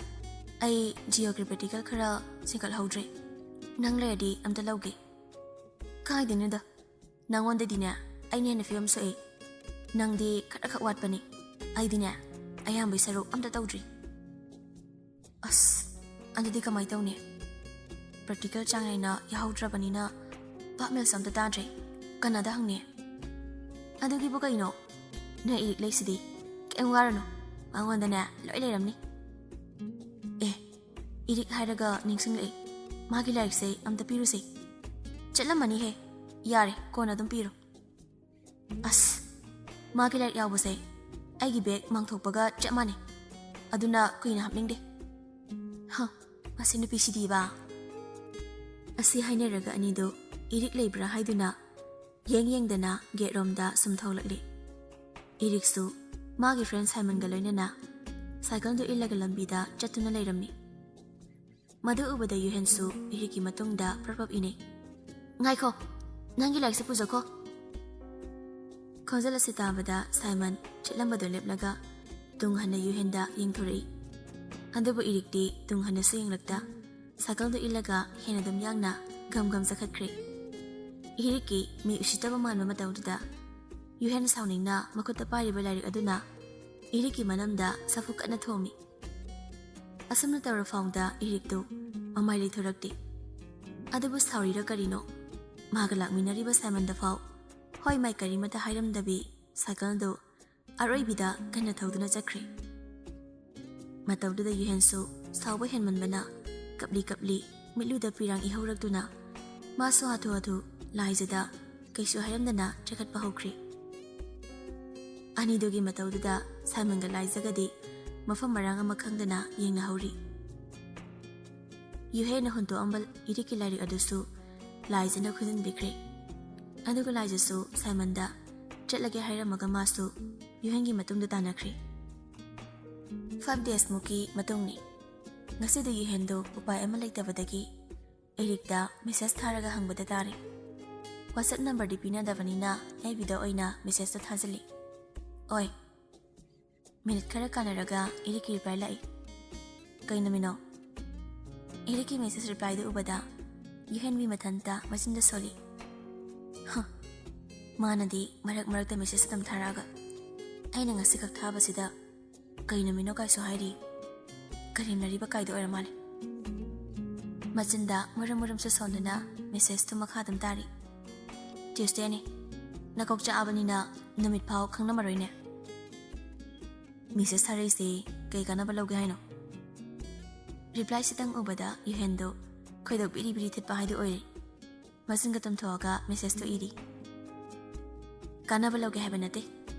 ꯑꯩ ꯖꯤꯑꯣꯒ꯭ꯔꯤ ꯄ꯭ꯔꯦꯛꯇꯤꯀꯦꯜ ꯈꯔ ꯁꯤꯡꯀꯠꯍꯧꯗ꯭ꯔꯦ, ꯅꯪ ꯂꯩꯔꯗꯤ ꯑꯝꯇ ꯂꯧꯒꯦ꯫ ꯀꯥꯏꯗꯩꯅꯣꯗ, ꯅꯪꯉꯣꯟꯗꯗꯤꯅꯦ ꯑꯩꯅ ꯍꯦꯟꯅ ꯐꯤꯕꯝ ꯁꯣꯛꯏ꯫ ꯅꯪꯗꯤ ꯈꯔꯈꯛ ꯋꯥꯠꯄꯅꯤ, ꯑꯩꯗꯤꯅꯦ ꯑꯌꯥꯝꯕꯩ ꯁꯔꯨꯛ ꯑꯝꯇ ꯇꯧꯗ꯭ꯔꯤ꯫" "ꯑꯁ, ꯑꯗꯨꯗꯤ ꯀꯃꯥꯏ ꯇꯧꯅꯤ? ꯄ꯭ꯔꯦꯛꯇꯤꯀꯦꯜ ꯆꯥꯡ ꯅꯥꯏꯅ ꯌꯥꯍꯧꯗ꯭ꯔꯕꯅꯤꯅ ꯚꯥꯞ ꯃꯦꯜꯁꯨ ꯑꯝꯇ ꯇꯥꯗ꯭ꯔꯦ꯫ ꯀꯅꯥꯗ ꯍꯪꯅꯤ?" "ꯑꯗꯨꯒꯤꯕꯨ ꯀꯩꯅꯣ? ꯅꯣꯏ ꯏꯔꯤꯛ ꯂꯩꯁꯤꯗꯤ꯫ ꯀꯩꯝ ꯋꯥꯔꯨꯅꯨ, ꯃꯉꯣꯟꯗꯅꯦ ꯂꯣꯏ ꯂꯩꯔꯝꯅꯤ꯫ ꯑꯦ, ꯏꯔꯤꯛ ꯍꯥꯏꯔꯒ ꯅꯤꯡꯁꯤꯡꯂꯛꯑꯦ, ꯃꯥꯒꯤ ꯂꯥꯏꯔꯤꯛꯁꯦ ꯑꯝꯇ ꯄꯤꯔꯨꯁꯦ꯫ ꯆꯠꯂꯝꯃꯅꯤꯍꯦ꯫ ꯌꯥꯔꯦ, ꯀꯣꯟꯅ ꯑꯗꯨꯝ ꯄꯤꯔꯣ꯫" "ꯑꯁ, ꯃꯥꯒꯤ ꯂꯥꯏꯔꯤꯛ ꯌꯥꯎꯕꯁꯦ ꯑꯩꯒꯤ ꯕꯦꯒ ꯃꯥꯡꯊꯣꯛꯄꯒ ꯆꯞ ꯃꯥꯟꯅꯩ꯫ ꯑꯗꯨꯅ ꯀꯨꯏꯅ ꯍꯥꯞꯅꯤꯡꯗꯦ꯫" "ꯍ, ꯃꯁꯤ ꯅꯨꯄꯤꯁꯤꯗꯤꯕ꯫" ꯑꯁꯤ ꯍꯥꯏꯅꯔꯒ ꯑꯅꯤꯗꯨ ꯏꯔꯤꯛ ꯂꯩꯕ꯭ꯔꯥ ꯍꯥꯏꯗꯨꯅ ꯌꯦꯡ ꯌꯦꯡꯗꯅ ꯒꯦꯠꯔꯣꯝꯗ ꯁꯨꯝ ꯊꯣꯛꯂꯛꯂꯤ꯫ ꯏꯔꯤꯛꯁꯨ ꯃꯥꯒꯤ ꯐ꯭ꯔꯦꯟ ꯁꯥꯏꯃꯟꯒ ꯂꯣꯏꯅꯅ ꯁꯥꯏꯀꯜꯗꯨ ꯏꯜꯂꯒ ꯂꯝꯕꯤꯗ ꯆꯠꯇꯨꯅ ꯂꯩꯔꯝꯃꯤ꯫ ꯃꯗꯨ ꯎꯕꯗ ꯌꯨꯍꯦꯟꯁꯨ ꯏꯔꯤꯛꯀꯤ ꯃꯇꯨꯡꯗ ꯄ꯭ꯔꯞ ꯄ꯭ꯔꯞ ꯏꯅꯩ꯫ "ꯉꯥꯏꯈꯣ, ꯅꯪꯒꯤ ꯂꯥꯏꯔꯤꯛꯁꯦ ꯄꯨꯖꯈꯣ꯫" ꯈꯣꯟꯖꯦꯜ ꯑꯁꯤ ꯇꯥꯕꯗ ꯁꯥꯏꯃꯟ ꯆꯠꯂꯝꯕꯗꯨ ꯂꯦꯞꯂꯒ ꯇꯨꯡ ꯍꯟꯅ ꯌꯨꯍꯦꯟꯗ ꯌꯦꯡꯊꯣꯔꯛꯏ꯫ ꯑꯗꯨꯕꯨ ꯏꯔꯤꯛꯇꯤ ꯇꯨꯡ ꯍꯟꯅꯁꯨ ꯌꯦꯡꯂꯛꯇ ꯁꯥꯏꯀꯜꯗꯨ ꯏꯜꯂꯒ ꯍꯦꯟꯅ ꯑꯗꯨꯝ ꯌꯥꯡꯅ ꯒꯝ ꯒꯝ ꯆꯠꯈꯠꯈ꯭ꯔꯦ꯫ ꯏꯔꯤꯛꯀꯤ ꯃꯤ ꯎꯁꯤꯠꯇꯕ ꯃꯥꯟꯕ ꯃꯇꯧꯗꯨꯗ ꯌꯨꯍꯦꯟ ꯁꯥꯎꯅꯤꯡꯅ ꯃꯈꯨꯠꯇ ꯄꯥꯏꯔꯤꯕ ꯂꯥꯏꯔꯤꯛ ꯑꯗꯨꯅ ꯏꯔꯤꯛꯀꯤ ꯃꯅꯝꯗ ꯁꯥꯐꯨ ꯀꯟꯅ ꯊꯣꯝꯃꯤ꯫ ꯑꯁꯨꯝꯅ ꯇꯧꯔ ꯐꯥꯎꯗ ꯏꯔꯤꯛꯇꯨ ꯃꯃꯥꯏ ꯂꯩꯊꯣꯔꯛꯇꯦ꯫ ꯑꯗꯨꯕꯨ ꯁꯥꯎꯔꯤꯔ ꯀꯔꯤꯅꯣ, ꯃꯥꯒ ꯂꯥꯛꯃꯤꯟꯅꯔꯤꯕ ꯁꯥꯏꯃꯟꯗ ꯐꯥꯎ ꯍꯣꯏ ꯃꯥꯏ ꯀꯔꯤꯃꯇ ꯍꯥꯏꯔꯝꯗꯕꯤ ꯁꯥꯏꯀꯜꯗꯨ ꯑꯔꯣꯏꯕꯤꯗ ꯀꯟꯅ ꯊꯧꯗꯨꯅ ꯆꯠꯈ꯭ꯔꯦ꯫ ꯃꯇꯧꯗꯨꯗ ꯌꯨꯍꯦꯟꯁꯨ ꯁꯥꯎꯕ ꯍꯦꯟꯃꯟꯕꯅ ꯀꯞꯂꯤ ꯀꯞꯂꯤ ꯃꯤꯠꯂꯨꯗ ꯄꯤꯔꯥꯡ ꯏꯍꯧꯔꯛꯇꯨꯅ ꯃꯥꯁꯨ ꯍꯥꯊꯨ ꯍꯥꯊꯨ ꯂꯥꯏꯖꯗ ꯀꯩꯁꯨ ꯍꯥꯏꯔꯝꯗꯅ ꯆꯦꯟꯈꯠꯄ ꯍꯧꯈ꯭ꯔꯦ꯫ ꯑꯅꯤꯗꯨꯒꯤ ꯃꯇꯧꯗꯨꯗ ꯁꯥꯏꯃꯟꯒ ꯂꯥꯏꯖꯒꯗꯤ ꯃꯐꯝ ꯃꯔꯥꯡ ꯑꯃ ꯈꯪꯗꯅ ꯌꯦꯡꯅꯍꯧꯔꯤ꯫ ꯌꯨꯍꯦꯟꯅ ꯍꯨꯟꯗꯣꯛꯑꯝꯕ ꯏꯔꯤꯛꯀꯤ ꯂꯥꯏꯔꯤꯛ ꯑꯗꯨꯁꯨ ꯂꯥꯏꯖꯅ ꯈꯨꯟꯖꯤꯟꯕꯤꯈ꯭ꯔꯦ꯫ ꯑꯗꯨꯒ ꯂꯥꯏꯖꯁꯨ ꯁꯥꯏꯃꯟꯗ ꯆꯠꯂꯒꯦ ꯍꯥꯏꯔꯝꯃꯒ ꯃꯥꯁꯨ ꯌꯨꯍꯦꯟꯒꯤ ꯃꯇꯨꯡꯗ ꯇꯥꯟꯅꯈ꯭ꯔꯦ꯫ ꯐꯥꯏꯚ ꯗꯦꯖꯃꯨꯛꯀꯤ ꯃꯇꯨꯡꯅꯤ꯫ ꯉꯁꯤꯗꯤ ꯌꯨꯍꯦꯟꯗꯣ ꯎꯄꯥꯏ ꯑꯃ ꯂꯩꯇꯕꯗꯒꯤ ꯏꯔꯤꯛꯇ ꯃꯦꯁꯦꯖ ꯊꯥꯔꯒ ꯍꯪꯕꯗ ꯇꯥꯔꯦ꯫ ꯋꯥꯆꯞ ꯅꯝꯕꯔꯗꯤ ꯄꯤꯅꯗꯕꯅꯤꯅ ꯑꯦꯐ ꯕꯤꯗ ꯑꯣꯏꯅ ꯃꯦꯁꯦꯖꯇꯣ ꯊꯥꯖꯤꯜꯂꯤ꯫ ꯑꯣꯏ꯫ ꯃꯤꯅꯤꯠ ꯈꯔ ꯀꯥꯟꯅꯔꯒ ꯏꯔꯤꯛꯀꯤ ꯔꯤꯄ꯭ꯂꯥꯏ ꯂꯥꯛꯏ꯫ ꯀꯩꯅꯣ ꯃꯤꯅꯣ? ꯏꯔꯤꯛꯀꯤ ꯃꯦꯁꯦꯖ ꯔꯤꯄ꯭ꯂꯥꯏꯗꯨ ꯎꯕꯗ ꯌꯨꯍꯦꯟꯕꯤ ꯃꯊꯟꯇ ꯃꯆꯤꯟꯗ ꯁꯣꯜꯂꯤ꯫ ꯍ, ꯃꯥꯅꯗꯤ ꯃꯔꯛ ꯃꯔꯛꯇ ꯃꯦꯁꯦꯖ ꯑꯗꯨꯝ ꯊꯥꯔꯛꯑꯒ ꯑꯩꯅ ꯉꯁꯤꯈꯛ ꯊꯥꯕꯁꯤꯗ ꯀꯩ ꯅꯨꯃꯤꯠꯅꯣ ꯀꯥꯏꯁꯨ ꯍꯥꯏꯔꯤ꯫ ꯀꯔꯦꯝꯅꯔꯤꯕ ꯀꯥꯏꯗꯣ ꯑꯣꯏꯔ ꯃꯥꯜꯂꯦ꯫ ꯃꯆꯤꯟꯗ ꯃꯨꯔꯨꯝ ꯃꯨꯔꯨꯝꯁꯨ ꯁꯣꯟꯗꯨꯅ ꯃꯦꯁꯦꯖꯇꯨ ꯃꯈꯥ ꯑꯗꯨꯝ ꯇꯥꯔꯤ꯫ "ꯇ꯭ꯌꯨꯁꯗꯦꯅꯤ꯫ ꯅꯀꯣꯛ ꯆꯥꯛꯑꯕꯅꯤꯅ ꯅꯨꯃꯤꯠ ꯐꯥꯎ ꯈꯪꯅꯃꯔꯣꯏꯅꯦ꯫ ꯃꯦꯁꯦꯖ ꯊꯥꯔꯛꯏꯁꯦ ꯀꯩ ꯀꯥꯟꯅꯕ ꯂꯧꯒꯦ ꯍꯥꯏꯅꯣ?" ꯔꯤꯄ꯭ꯂꯥꯏꯁꯤꯇꯪ ꯎꯕꯗ ꯌꯨꯍꯦꯟꯗꯣ ꯈꯣꯏꯗꯧ ꯕꯤꯔꯤ ꯕꯤꯔꯤ ꯊꯤꯠꯄ ꯍꯥꯏꯗꯨ ꯑꯣꯏꯔꯦ꯫ ꯃꯆꯤꯟꯒ ꯇꯨꯝꯊꯣꯛꯑꯒ ꯃꯦꯁꯦꯖꯇꯣ ꯏꯔꯤ꯫ "ꯀꯥꯟꯅꯕ ꯂꯧꯒꯦ ꯍꯥꯏꯕ ꯅꯠꯇꯦ꯫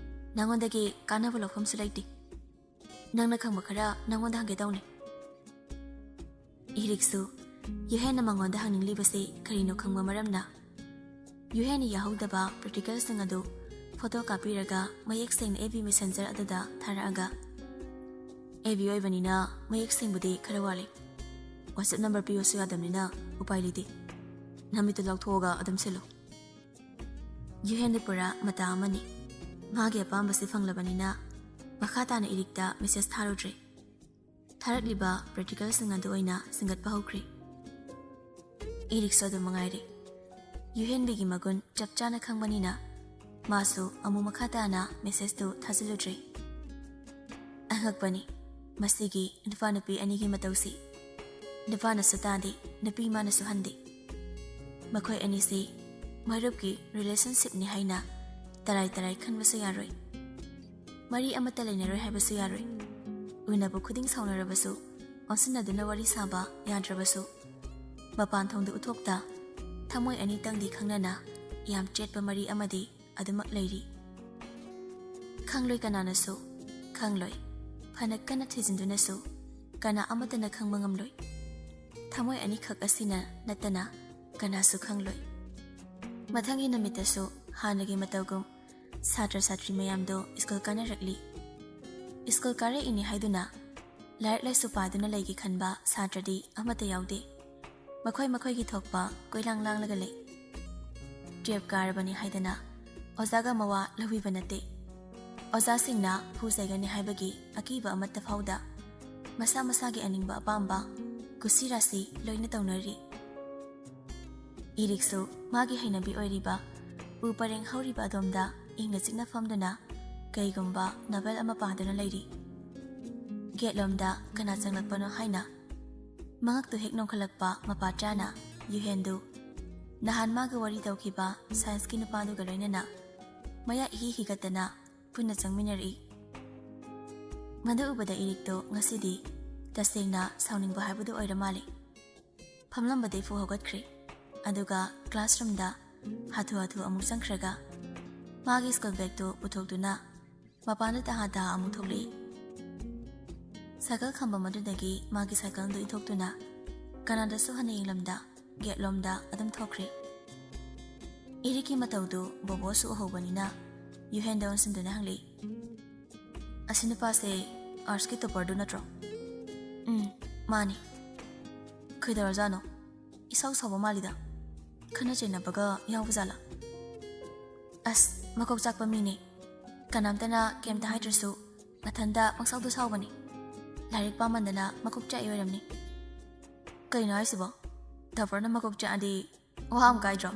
ꯅꯉꯣꯟꯗꯒꯤ ꯀꯥꯟꯅꯕ ꯂꯧꯐꯝꯁꯨ ꯂꯩꯇꯦ꯫ ꯅꯪꯅ ꯈꯪꯕ ꯈꯔ ꯅꯉꯣꯟꯗ ꯍꯪꯒꯦ ꯇꯧꯅꯤ꯫" ꯏꯔꯤꯛꯁꯨ ꯌꯨꯍꯦꯟꯅ ꯃꯉꯣꯟꯗ ꯍꯪꯅꯤꯡꯂꯤꯕꯁꯤ ꯀꯔꯤꯅꯣ ꯈꯪꯕ ꯃꯔꯝꯅ ꯌꯨꯍꯦꯟꯅ ꯌꯥꯍꯧꯗꯕ ꯄ꯭ꯔꯦꯛꯇꯤꯀꯦꯜꯁꯤꯡ ꯑꯗꯨ ꯐꯣꯇꯣ ꯀꯥꯞꯄꯤꯔꯒ ꯃꯌꯦꯛ ꯁꯦꯡꯅ ꯑꯦꯐ ꯕꯤ ꯃꯦꯁꯦꯟꯖꯔ ꯑꯗꯨꯗ ꯊꯥꯔꯛꯑꯒ, "ꯑꯦꯐ ꯕꯤ ꯑꯣꯏꯕꯅꯤꯅ ꯃꯌꯦꯛ ꯁꯦꯡꯕꯗꯤ ꯈꯔ ꯋꯥꯠꯂꯤ꯫ ꯋꯥꯆꯦꯞ ꯅꯝꯕꯔ ꯄꯤꯌꯨꯁꯨ ꯌꯥꯗꯕꯅꯤꯅ ꯎꯄꯥꯏ ꯂꯩꯇꯦ꯫ ꯅꯃꯤꯠꯇꯨ ꯂꯥꯎꯊꯣꯛꯑꯒ ꯑꯗꯨꯝ ꯁꯤꯜꯂꯨ꯫" ꯌꯨꯍꯦꯟꯗꯤ ꯄꯨꯔꯥ ꯃꯇꯥ ꯑꯃꯅꯤ꯫ ꯃꯥꯒꯤ ꯑꯄꯥꯝꯕꯁꯤ ꯐꯪꯂꯕꯅꯤꯅ ꯃꯈꯥ ꯇꯥꯅ ꯏꯔꯤꯛꯇ ꯃꯦꯁꯦꯖ ꯊꯥꯔꯨꯗ꯭ꯔꯦ꯫ ꯊꯥꯔꯛꯂꯤꯕ ꯄ꯭ꯔꯦꯛꯇꯤꯀꯦꯜꯁꯤꯡ ꯑꯗꯨ ꯑꯣꯏꯅ ꯁꯤꯡꯒꯠꯄ ꯍꯧꯈ꯭ꯔꯦ꯫ ꯏꯔꯤꯛꯁꯨ ꯑꯗꯨꯝ ꯃꯉꯥꯏꯔꯦ꯫ ꯌꯨꯍꯦꯟꯕꯤꯒꯤ ꯃꯒꯨꯟ ꯆꯞ ꯆꯥꯅ ꯈꯪꯕꯅꯤꯅ ꯃꯥꯁꯨ ꯑꯃꯨꯛ ꯃꯈꯥ ꯇꯥꯅ ꯃꯦꯁꯦꯖꯇꯨ ꯊꯥꯖꯤꯜꯂꯨꯗ꯭ꯔꯦ꯫ ꯑꯉꯛꯄꯅꯤ ꯃꯁꯤꯒꯤ ꯅꯨꯄꯥ ꯅꯨꯄꯤ ꯑꯅꯤꯒꯤ ꯃꯇꯧꯁꯤ꯫ ꯅꯨꯄꯥꯅꯁꯨ ꯇꯥꯗꯦ, ꯅꯨꯄꯤ ꯃꯥꯅꯁꯨ ꯍꯟꯗꯦ꯫ ꯃꯈꯣꯏ ꯑꯅꯤꯁꯤ ꯃꯔꯨꯞꯀꯤ ꯔꯤꯂꯦꯁꯟꯁꯤꯞꯅꯤ ꯍꯥꯏꯅ ꯇꯔꯥꯏ ꯇꯔꯥꯏ ꯈꯟꯕꯁꯨ ꯌꯥꯔꯣꯏ꯫ ꯃꯔꯤ ꯑꯃꯠꯇ ꯂꯩꯅꯔꯣꯏ ꯍꯥꯏꯕꯁꯨ ꯌꯥꯔꯣꯏ꯫ ꯎꯅꯕ ꯈꯨꯗꯤꯡ ꯁꯥꯎꯅꯔꯕꯁꯨ ꯑꯣꯟꯁꯤꯟꯅꯗꯨꯅ ꯋꯥꯔꯤ ꯁꯥꯕ ꯌꯥꯗ꯭ꯔꯕꯁꯨ, ꯃꯄꯥꯟ ꯊꯣꯡꯗ ꯎꯠꯊꯣꯛꯇ ꯊꯃꯣꯏ ꯑꯅꯤꯇꯪꯗꯤ ꯈꯪꯅꯅ ꯌꯥꯝ ꯆꯦꯠꯄ ꯃꯔꯤ ꯑꯃꯗꯤ ꯑꯗꯨꯃꯛ ꯂꯩꯔꯤ꯫ ꯈꯪꯂꯣꯏ ꯀꯅꯥꯅꯁꯨ, ꯈꯪꯂꯣꯏ꯫ ꯐꯅ ꯀꯟꯅ ꯊꯤꯖꯤꯟꯗꯨꯅꯁꯨ ꯀꯅꯥ ꯑꯃꯠꯇꯅ ꯈꯪꯕ ꯉꯝꯂꯣꯏ꯫ ꯊꯃꯣꯏ ꯑꯅꯤꯈꯛ ꯑꯁꯤꯅ ꯅꯠꯇꯅ ꯀꯅꯥꯁꯨ ꯈꯪꯂꯣꯏ꯫ ꯃꯊꯪꯒꯤ ꯅꯨꯃꯤꯠꯇꯁꯨ ꯍꯥꯟꯅꯒꯤ ꯃꯇꯧꯒꯨꯝ ꯁꯥꯇ꯭ꯔ ꯁꯥꯇ꯭ꯔꯤ ꯃꯌꯥꯝꯗꯣ ꯁ꯭ꯀꯨꯜ ꯀꯥꯅꯔꯛꯂꯤ꯫ ꯁ꯭ꯀꯨꯜ ꯀꯥꯔꯛꯏꯅꯤ ꯍꯥꯏꯗꯨꯅ ꯂꯥꯏꯔꯤꯛ ꯂꯥꯏꯁꯨ ꯄꯥꯗꯨꯅ ꯂꯩꯒꯦ ꯈꯟꯕ ꯁꯥꯇ꯭ꯔꯗꯤ ꯑꯃꯠꯇ ꯌꯥꯎꯗꯦ꯫ ꯃꯈꯣꯏ ꯃꯈꯣꯏꯒꯤ ꯊꯣꯛꯄ ꯀꯣꯏꯂꯥꯡ ꯂꯥꯡꯂꯒ ꯂꯩ꯫ ꯇꯨꯌꯦꯜꯞ ꯀꯥꯔꯕꯅꯤ ꯍꯥꯏꯗꯅ ꯑꯣꯖꯥꯒ ꯃꯋꯥ ꯂꯧꯕꯤꯕ ꯅꯠꯇꯦ꯫ ꯑꯣꯖꯥꯁꯤꯡꯅ ꯐꯨ ꯆꯩꯒꯅꯤ ꯍꯥꯏꯕꯒꯤ ꯑꯀꯤꯕ ꯑꯃꯠꯇ ꯐꯥꯎꯗ ꯃꯁꯥ ꯃꯁꯥꯒꯤ ꯑꯅꯤꯡꯕ ꯑꯄꯥꯝꯕ ꯀꯨꯁꯤ ꯔꯥꯁꯤ ꯂꯣꯏꯅ ꯇꯧꯅꯔꯤ꯫ ꯏꯔꯤꯛꯁꯨ ꯃꯥꯒꯤ ꯍꯩꯅꯕꯤ ꯑꯣꯏꯔꯤꯕ ꯎ ꯄꯔꯦꯡ ꯍꯧꯔꯤꯕ ꯑꯗꯣꯝꯗ ꯏꯪꯅ ꯆꯤꯛꯅ ꯐꯝꯗꯨꯅ ꯀꯩꯒꯨꯝꯕ ꯅꯣꯚꯦꯜ ꯑꯃ ꯄꯥꯗꯨꯅ ꯂꯩꯔꯤ꯫ ꯒꯦꯠꯂꯣꯝꯗ ꯀꯅꯥ ꯆꯪꯂꯛꯄꯅꯣ ꯍꯥꯏꯅ ꯃꯉꯛꯇꯨ ꯍꯦꯛ ꯅꯣꯡꯈꯠꯂꯛꯄ ꯃꯄꯥꯇ꯭ꯔꯥꯅ ꯌꯨꯍꯦꯟꯗꯨ ꯅꯍꯥꯟ ꯃꯥꯒ ꯋꯥꯔꯤ ꯇꯧꯈꯤꯕ ꯁꯥꯏꯟꯁꯀꯤ ꯅꯨꯄꯥꯗꯨꯒ ꯂꯣꯏꯅꯅ ꯃꯌꯥ ꯏꯍꯤ ꯍꯤꯒꯠꯇꯅ ꯄꯨꯟꯅ ꯆꯪꯃꯤꯟꯅꯔꯛꯏ꯫ ꯃꯗꯨ ꯎꯕꯗ ꯏꯔꯤꯛꯇꯣ ꯉꯁꯤꯗꯤ ꯇꯁꯦꯡꯅ ꯁꯥꯎꯅꯤꯡꯕ ꯍꯥꯏꯕꯗꯨ ꯑꯣꯏꯔ ꯃꯥꯜꯂꯦ꯫ ꯐꯝꯂꯝꯕꯗꯩ ꯐꯨ ꯍꯧꯒꯠꯈ꯭ꯔꯦ꯫ ꯑꯗꯨꯒ ꯀ꯭ꯂꯥꯁꯔꯨꯝꯗ ꯍꯥꯊꯨ ꯍꯥꯊꯨ ꯑꯃꯨꯛ ꯆꯪꯈ꯭ꯔꯒ ꯃꯥꯒꯤ ꯁ꯭ꯀꯨꯜ ꯕꯦꯒꯇꯨ ꯄꯨꯊꯣꯛꯇꯨꯅ ꯃꯄꯥꯟꯗ ꯇꯍꯥ ꯇꯍꯥ ꯑꯃꯨꯛ ꯊꯣꯛꯂꯛꯏ꯫ ꯁꯥꯏꯀꯜ ꯈꯝꯕ ꯃꯗꯨꯗꯒꯤ ꯃꯥꯒꯤ ꯁꯥꯏꯀꯜꯗꯨ ꯏꯟꯊꯣꯛꯇꯨꯅ ꯀꯅꯥꯗꯁꯨ ꯍꯟꯅ ꯌꯦꯡꯂꯝꯗ ꯒꯦꯠꯂꯣꯝꯗ ꯑꯗꯨꯝ ꯊꯣꯛꯈ꯭ꯔꯦ꯫ ꯏꯔꯤꯛꯀꯤ ꯃꯇꯧꯗꯨ ꯕꯣꯕꯣꯁꯨ ꯎꯍꯧꯕꯅꯤꯅ ꯌꯨꯍꯦꯟꯗ ꯑꯣꯟꯁꯤꯟꯗꯨꯅ ꯍꯪꯂꯛꯏ, "ꯑꯁꯤ ꯅꯨꯄꯥꯁꯦ ꯑꯥꯔꯠꯁꯀꯤ ꯇꯣꯄꯔꯗꯨ ꯅꯠꯇ꯭ꯔꯣ?" "ꯎꯝ, ꯃꯥꯅꯤ꯫ ꯀꯩꯗꯧꯔꯖꯥꯠꯅꯣ? ꯏꯁꯥꯎ ꯁꯥꯎꯕ ꯃꯥꯜꯂꯤꯗ꯫ ꯈꯠꯅ ꯆꯩꯅꯕꯒ ꯌꯥꯎꯕ ꯖꯥꯠꯂꯥ?" "ꯑꯁ, ꯃꯀꯣꯛ ꯆꯥꯛꯄ ꯃꯤꯅꯦ꯫ ꯀꯅꯥꯝꯇꯅ ꯀꯩꯝꯇ ꯍꯥꯏꯗ꯭ꯔꯁꯨ ꯃꯊꯟꯇ ꯄꯪꯁꯥꯎꯗ ꯁꯥꯎꯕꯅꯤ꯫ ꯂꯥꯏꯔꯤꯛ ꯄꯥꯃꯟꯗꯅ ꯃꯀꯣꯛ ꯆꯥꯛꯏ ꯑꯣꯏꯔꯝꯅꯤ꯫" "ꯀꯩꯅꯣ ꯍꯥꯏꯁꯤꯕꯣ? ꯇꯣꯄꯔꯅ ꯃꯀꯣꯛ ꯆꯥꯛꯑꯗꯤ ꯋꯥ ꯑꯃ ꯀꯥꯏꯗ꯭ꯔꯣ?"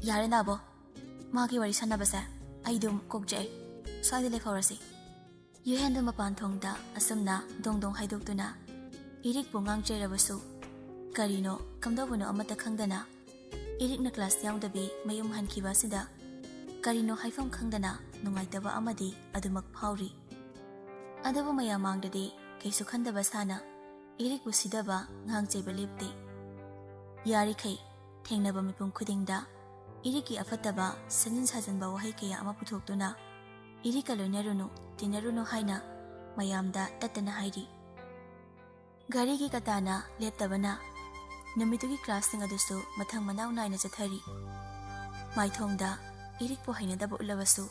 "ꯌꯥꯔꯦ ꯅꯥꯕꯣ, ꯃꯥꯒꯤ ꯋꯥꯔꯤ ꯁꯥꯟꯅꯕꯁꯦ ꯑꯩ ꯑꯗꯨꯝ ꯀꯣꯛ ꯆꯥꯛꯑꯦ꯫ ꯁ꯭ꯋꯥꯏꯗ ꯂꯦꯞꯍꯧꯔꯁꯤ꯫" ꯌꯨꯍꯦꯟꯗꯨ ꯃꯄꯥꯟ ꯊꯣꯡꯗ ꯑꯁꯨꯝꯅ ꯗꯣꯡ ꯗꯣꯡ ꯍꯥꯏꯗꯣꯛꯇꯨꯅ ꯏꯔꯤꯛꯄꯨ ꯉꯥꯡ ꯆꯩꯔꯕꯁꯨ ꯀꯔꯤꯅꯣ ꯀꯝꯗꯧꯕꯅꯣ ꯑꯃꯠꯇ ꯈꯪꯗꯅ ꯏꯔꯤꯛꯅ ꯀ꯭ꯂꯥꯁ ꯌꯥꯎꯗꯕꯤ ꯃꯌꯨꯝ ꯍꯟꯈꯤꯕ ꯑꯁꯤꯗ ꯀꯔꯤꯅꯣ ꯍꯥꯏꯐꯝ ꯈꯪꯗꯅ ꯅꯨꯡꯉꯥꯏꯇꯕ ꯑꯃꯗꯤ ꯑꯗꯨꯃꯛ ꯐꯥꯎꯔꯤ꯫ ꯑꯗꯨꯕꯨ ꯃꯌꯥꯝ ꯃꯥꯡꯗꯗꯤ ꯀꯩꯁꯨ ꯈꯟꯗꯕ ꯁꯥꯅ ꯏꯔꯤꯛꯄꯨ ꯁꯤꯗꯕ ꯉꯥꯡ ꯆꯩꯕ ꯂꯦꯞꯇꯦ꯫ ꯌꯥꯔꯤꯈꯩ ꯊꯦꯡꯅꯕ ꯃꯤꯄꯨꯝ ꯈꯨꯗꯤꯡꯗ ꯏꯔꯤꯛꯀꯤ ꯑꯐꯠꯇꯕ ꯁꯦꯝꯖꯤꯟ ꯁꯥꯖꯤꯟꯕ ꯋꯥꯍꯩ ꯀꯌꯥ ꯑꯃ ꯄꯨꯊꯣꯛꯇꯨꯅ ꯏꯔꯤꯛꯀ ꯂꯣꯏꯅꯔꯨꯅꯨ, ꯇꯤꯟꯅꯔꯨꯅꯨ ꯍꯥꯏꯅ ꯃꯌꯥꯝꯗ ꯇꯠꯇꯅ ꯍꯥꯏꯔꯤ꯫ ꯘꯔꯤꯒꯤ ꯀꯇꯥꯅ ꯂꯦꯞꯇꯕꯅ ꯅꯨꯃꯤꯠꯇꯨꯒꯤ ꯀ꯭ꯂꯥꯁꯁꯤꯡ ꯑꯗꯨꯁꯨ ꯃꯊꯪ ꯃꯅꯥꯎ ꯅꯥꯏꯅ ꯆꯠꯊꯔꯤ꯫ ꯃꯥꯏꯊꯣꯡꯗ ꯏꯔꯤꯛꯄꯨ ꯍꯩꯅꯗꯕ ꯎꯠꯂꯕꯁꯨ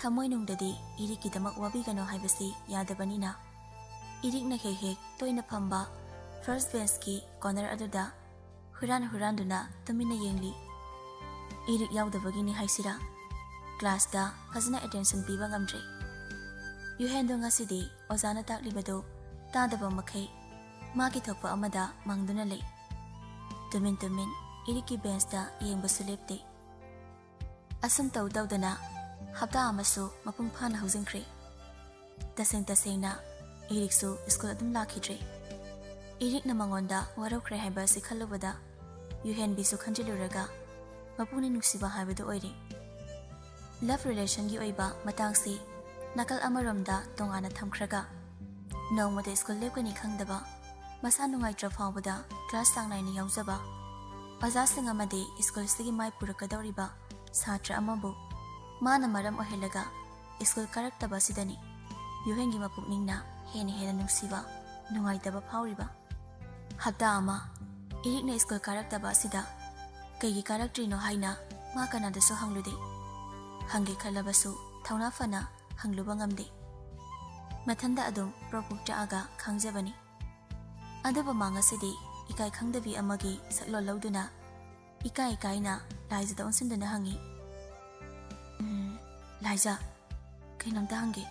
ꯊꯃꯣꯏꯅꯨꯡꯗꯗꯤ ꯏꯔꯤꯛꯀꯤꯗꯃꯛ ꯋꯥꯕꯤꯒꯅꯨ ꯍꯥꯏꯕꯁꯤ ꯌꯥꯗꯕꯅꯤꯅ ꯏꯔꯤꯛꯅ ꯍꯦꯛ ꯍꯦꯛ ꯇꯣꯏꯅ ꯐꯝꯕ ꯐꯥꯔꯁ ꯕꯦꯟꯁꯀꯤ ꯀꯣꯔꯅꯔ ꯑꯗꯨꯗ ꯍꯨꯔꯥꯟ ꯍꯨꯔꯥꯟꯗꯨꯅ ꯇꯨꯃꯤꯟꯅ ꯌꯦꯡꯂꯤ꯫ ꯏꯔꯤꯛ ꯌꯥꯎꯗꯕꯒꯤꯅꯤ ꯍꯥꯏꯁꯤꯔꯥ? ꯀ꯭ꯂꯥꯁꯇ ꯐꯖꯅ ꯑꯦꯇꯦꯟꯁꯟ ꯄꯤꯕ ꯉꯝꯗ꯭ꯔꯦ꯫ ꯌꯨꯍꯦꯟꯗꯣ ꯉꯁꯤꯗꯤ ꯑꯣꯖꯥꯅ ꯇꯥꯛꯂꯤꯕꯗꯨ ꯇꯥꯗꯕ ꯃꯈꯩ ꯃꯥꯒꯤ ꯊꯣꯛꯄ ꯑꯃꯗ ꯃꯪꯗꯨꯅ ꯂꯩ꯫ ꯇꯨꯃꯤꯟ ꯇꯨꯃꯤꯟ ꯏꯔꯤꯛꯀꯤ ꯕꯦꯟꯁꯇ ꯌꯦꯡꯕꯁꯨ ꯂꯦꯞꯇꯦ꯫ ꯑꯁꯨꯝ ꯇꯧ ꯇꯧꯗꯅ ꯍꯞꯇꯥ ꯑꯃꯁꯨ ꯃꯄꯨꯡ ꯐꯥꯅ ꯍꯧꯖꯤꯟꯈ꯭ꯔꯦ꯫ ꯇꯁꯦꯡ ꯇꯁꯦꯡꯅ ꯏꯔꯤꯛꯁꯨ ꯁ꯭ꯀꯨꯜ ꯑꯗꯨꯝ ꯂꯥꯛꯈꯤꯗ꯭ꯔꯦ꯫ ꯏꯔꯤꯛꯅ ꯃꯉꯣꯟꯗ ꯋꯥꯔꯧꯈ꯭ꯔꯦ ꯍꯥꯏꯕ ꯑꯁꯤ ꯈꯜꯂꯨꯕꯗ ꯌꯨꯍꯦꯟꯕꯤꯁꯨ ꯈꯟꯖꯤꯜꯂꯨꯔꯒ ꯃꯄꯨꯛꯅꯤꯡ ꯅꯨꯡꯁꯤꯕ ꯍꯥꯏꯕꯗꯨ ꯑꯣꯏꯔꯦ꯫ ꯂꯚ ꯔꯤꯂꯦꯁꯟꯒꯤ ꯑꯣꯏꯕ ꯃꯇꯥꯡꯁꯤ ꯅꯥꯀꯜ ꯑꯃꯔꯣꯝꯗ ꯇꯣꯉꯥꯟꯅ ꯊꯝꯈ꯭ꯔꯒ, ꯅꯣꯡꯃꯗ ꯁ꯭ꯀꯨꯜ ꯂꯦꯞꯀꯅꯤ ꯈꯪꯗꯕ, ꯃꯁꯥ ꯅꯨꯡꯉꯥꯏꯇ꯭ꯔ ꯐꯥꯎꯕꯗ ꯀ꯭ꯂꯥꯁ ꯆꯥꯡ ꯅꯥꯏꯅ ꯌꯥꯎꯖꯕ, ꯑꯣꯖꯥꯁꯤꯡ ꯑꯃꯗꯤ ꯁ꯭ꯀꯨꯜꯁꯤꯒꯤ ꯃꯥꯏ ꯄꯨꯔꯛꯀꯗꯧꯔꯤꯕ ꯁꯥꯇ꯭ꯔ ꯑꯃꯕꯨ ꯃꯥꯅ ꯃꯔꯝ ꯑꯣꯏꯍꯜꯂꯒ ꯁ꯭ꯀꯨꯜ ꯀꯥꯔꯛꯇꯕ ꯑꯁꯤꯗꯅꯤ ꯌꯨꯍꯦꯟꯒꯤ ꯃꯄꯨꯛꯅꯤꯡꯅ ꯍꯦꯟꯅ ꯍꯦꯟꯅ ꯅꯨꯡꯁꯤꯕ, ꯅꯨꯡꯉꯥꯏꯇꯕ ꯐꯥꯎꯔꯤꯕ꯫ ꯍꯞꯇꯥ ꯑꯃ ꯏꯔꯤꯛꯅ ꯁ꯭ꯀꯨꯜ ꯀꯥꯔꯛꯇꯕ ꯑꯁꯤꯗ ꯀꯩꯒꯤ ꯀꯥꯔꯛꯇ꯭ꯔꯤꯅꯣ ꯍꯥꯏꯅ ꯃꯥ ꯀꯅꯥꯗꯁꯨ ꯍꯪꯂꯨꯗꯦ꯫ ꯍꯪꯒꯦ ꯈꯜꯂꯕꯁꯨ ꯊꯧꯅꯥ ꯐꯅ ꯍꯪꯂꯨꯕ ꯉꯝꯗꯦ꯫ ꯃꯊꯟꯗ ꯑꯗꯨꯝ ꯄ꯭ꯔꯣꯛ ꯄ꯭ꯔꯣꯛ ꯆꯥꯛꯑꯒ ꯈꯥꯡꯖꯕꯅꯤ꯫ ꯑꯗꯨꯕꯨ ꯃꯥ ꯉꯁꯤꯗꯤ ꯏꯀꯥꯏ ꯈꯪꯗꯕꯤ ꯑꯃꯒꯤ ꯁꯛꯂꯣꯟ ꯂꯧꯗꯨꯅ ꯏꯀꯥꯏ ꯏꯀꯥꯏꯅ ꯂꯥꯏꯖꯗ ꯑꯣꯟꯁꯤꯟꯗꯨꯅ ꯍꯪꯉꯤ, "ꯎꯝ, ꯂꯥꯏꯖ, ꯀꯩꯅꯣꯝꯇ ꯍꯪꯒꯦ?"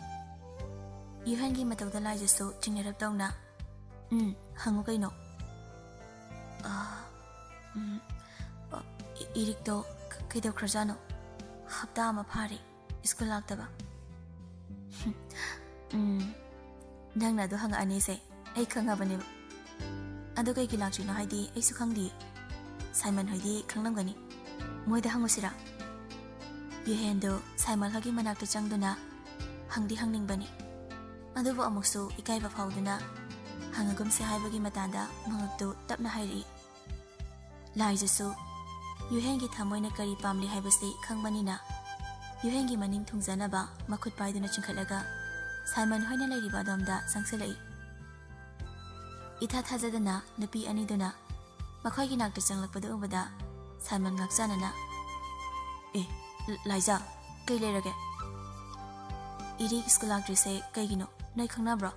ꯌꯨꯍꯦꯟꯒꯤ ꯃꯇꯧꯗ ꯂꯥꯏꯖꯁꯨ ꯆꯤꯡꯅꯔꯞ ꯇꯧꯅ, "ꯎꯝ, ꯍꯪꯉꯨ ꯀꯩꯅꯣ?" "ꯑ, ꯎꯝ, ꯑ, ꯏ-, ꯏꯔꯤꯛꯇꯣ ꯀ-, ꯀꯩꯗꯧꯈ꯭ꯔꯖꯥꯠꯅꯣ? ꯍꯞꯇꯥ ꯑꯃ ꯐꯥꯔꯦ ꯁ꯭ꯀꯨꯜ ꯂꯥꯛꯇꯕ꯫" "ꯎꯝ, ꯅꯪꯅ ꯑꯗꯨ ꯍꯪꯉꯛꯑꯅꯤꯁꯦ ꯑꯩ ꯈꯪꯉꯕꯅꯦꯕ꯫ ꯑꯗꯨ ꯀꯩꯒꯤ ꯂꯥꯛꯇ꯭ꯔꯤꯅꯣ ꯍꯥꯏꯗꯤ ꯑꯩꯁꯨ ꯈꯪꯗꯤꯌꯦ꯫ ꯁꯥꯏꯃꯟ ꯍꯣꯏꯗꯤ ꯈꯪꯂꯝꯒꯅꯤ꯫ ꯃꯣꯏꯗ ꯍꯪꯉꯨꯁꯤꯔꯥ?" ꯌꯨꯍꯦꯟꯗꯣ ꯁꯥꯏꯃꯟ ꯍꯣꯏꯒꯤ ꯃꯅꯥꯛꯇ ꯆꯪꯗꯨꯅ ꯍꯪꯗꯤ ꯍꯪꯅꯤꯡꯕꯅꯤ꯫ ꯑꯗꯨꯕꯨ ꯑꯃꯨꯛꯁꯨ ꯏꯀꯥꯏꯕ ꯐꯥꯎꯗꯨꯅ ꯍꯪꯉꯒꯨꯝꯁꯦ ꯍꯥꯏꯕꯒꯤ ꯃꯇꯥꯡꯗ ꯃꯉꯛꯇꯨ ꯇꯞꯅ ꯍꯥꯏꯔꯛꯏ꯫ ꯂꯥꯏꯖꯁꯨ ꯌꯨꯍꯦꯟꯒꯤ ꯊꯃꯣꯏꯅ ꯀꯔꯤ ꯄꯥꯝꯂꯤ ꯍꯥꯏꯕꯁꯤ ꯈꯪꯕꯅꯤꯅ, ꯌꯨꯍꯦꯟꯒꯤ ꯃꯅꯤꯡ ꯊꯨꯡꯖꯅꯕ ꯃꯈꯨꯠ ꯄꯥꯏꯗꯨꯅ ꯆꯤꯡꯈꯠꯂꯒ ꯁꯥꯏꯃꯟ ꯍꯣꯏꯅ ꯂꯩꯔꯤꯕ ꯑꯗꯣꯝꯗ ꯆꯪꯁꯤꯜꯂꯛꯏ꯫ ꯏꯊꯥ ꯊꯥꯖꯗꯅ ꯅꯨꯄꯤ ꯑꯅꯤꯗꯨꯅ ꯃꯈꯣꯏꯒꯤ ꯅꯥꯛꯇ ꯆꯪꯂꯛꯄꯗꯨ ꯎꯕꯗ ꯁꯥꯏꯃꯟ ꯉꯥꯛꯆꯥꯅꯅ, "ꯑꯦ, ꯂ-, ꯂꯥꯏꯖꯥ, ꯀꯩ ꯂꯩꯔꯒꯦ? ꯏꯔꯤꯛ ꯁ꯭ꯀꯨꯜ ꯂꯥꯛꯇ꯭ꯔꯤꯁꯦ ꯀꯩꯒꯤꯅꯣ? ꯅꯣꯏ ꯈꯪꯅꯕ꯭ꯔꯣ?"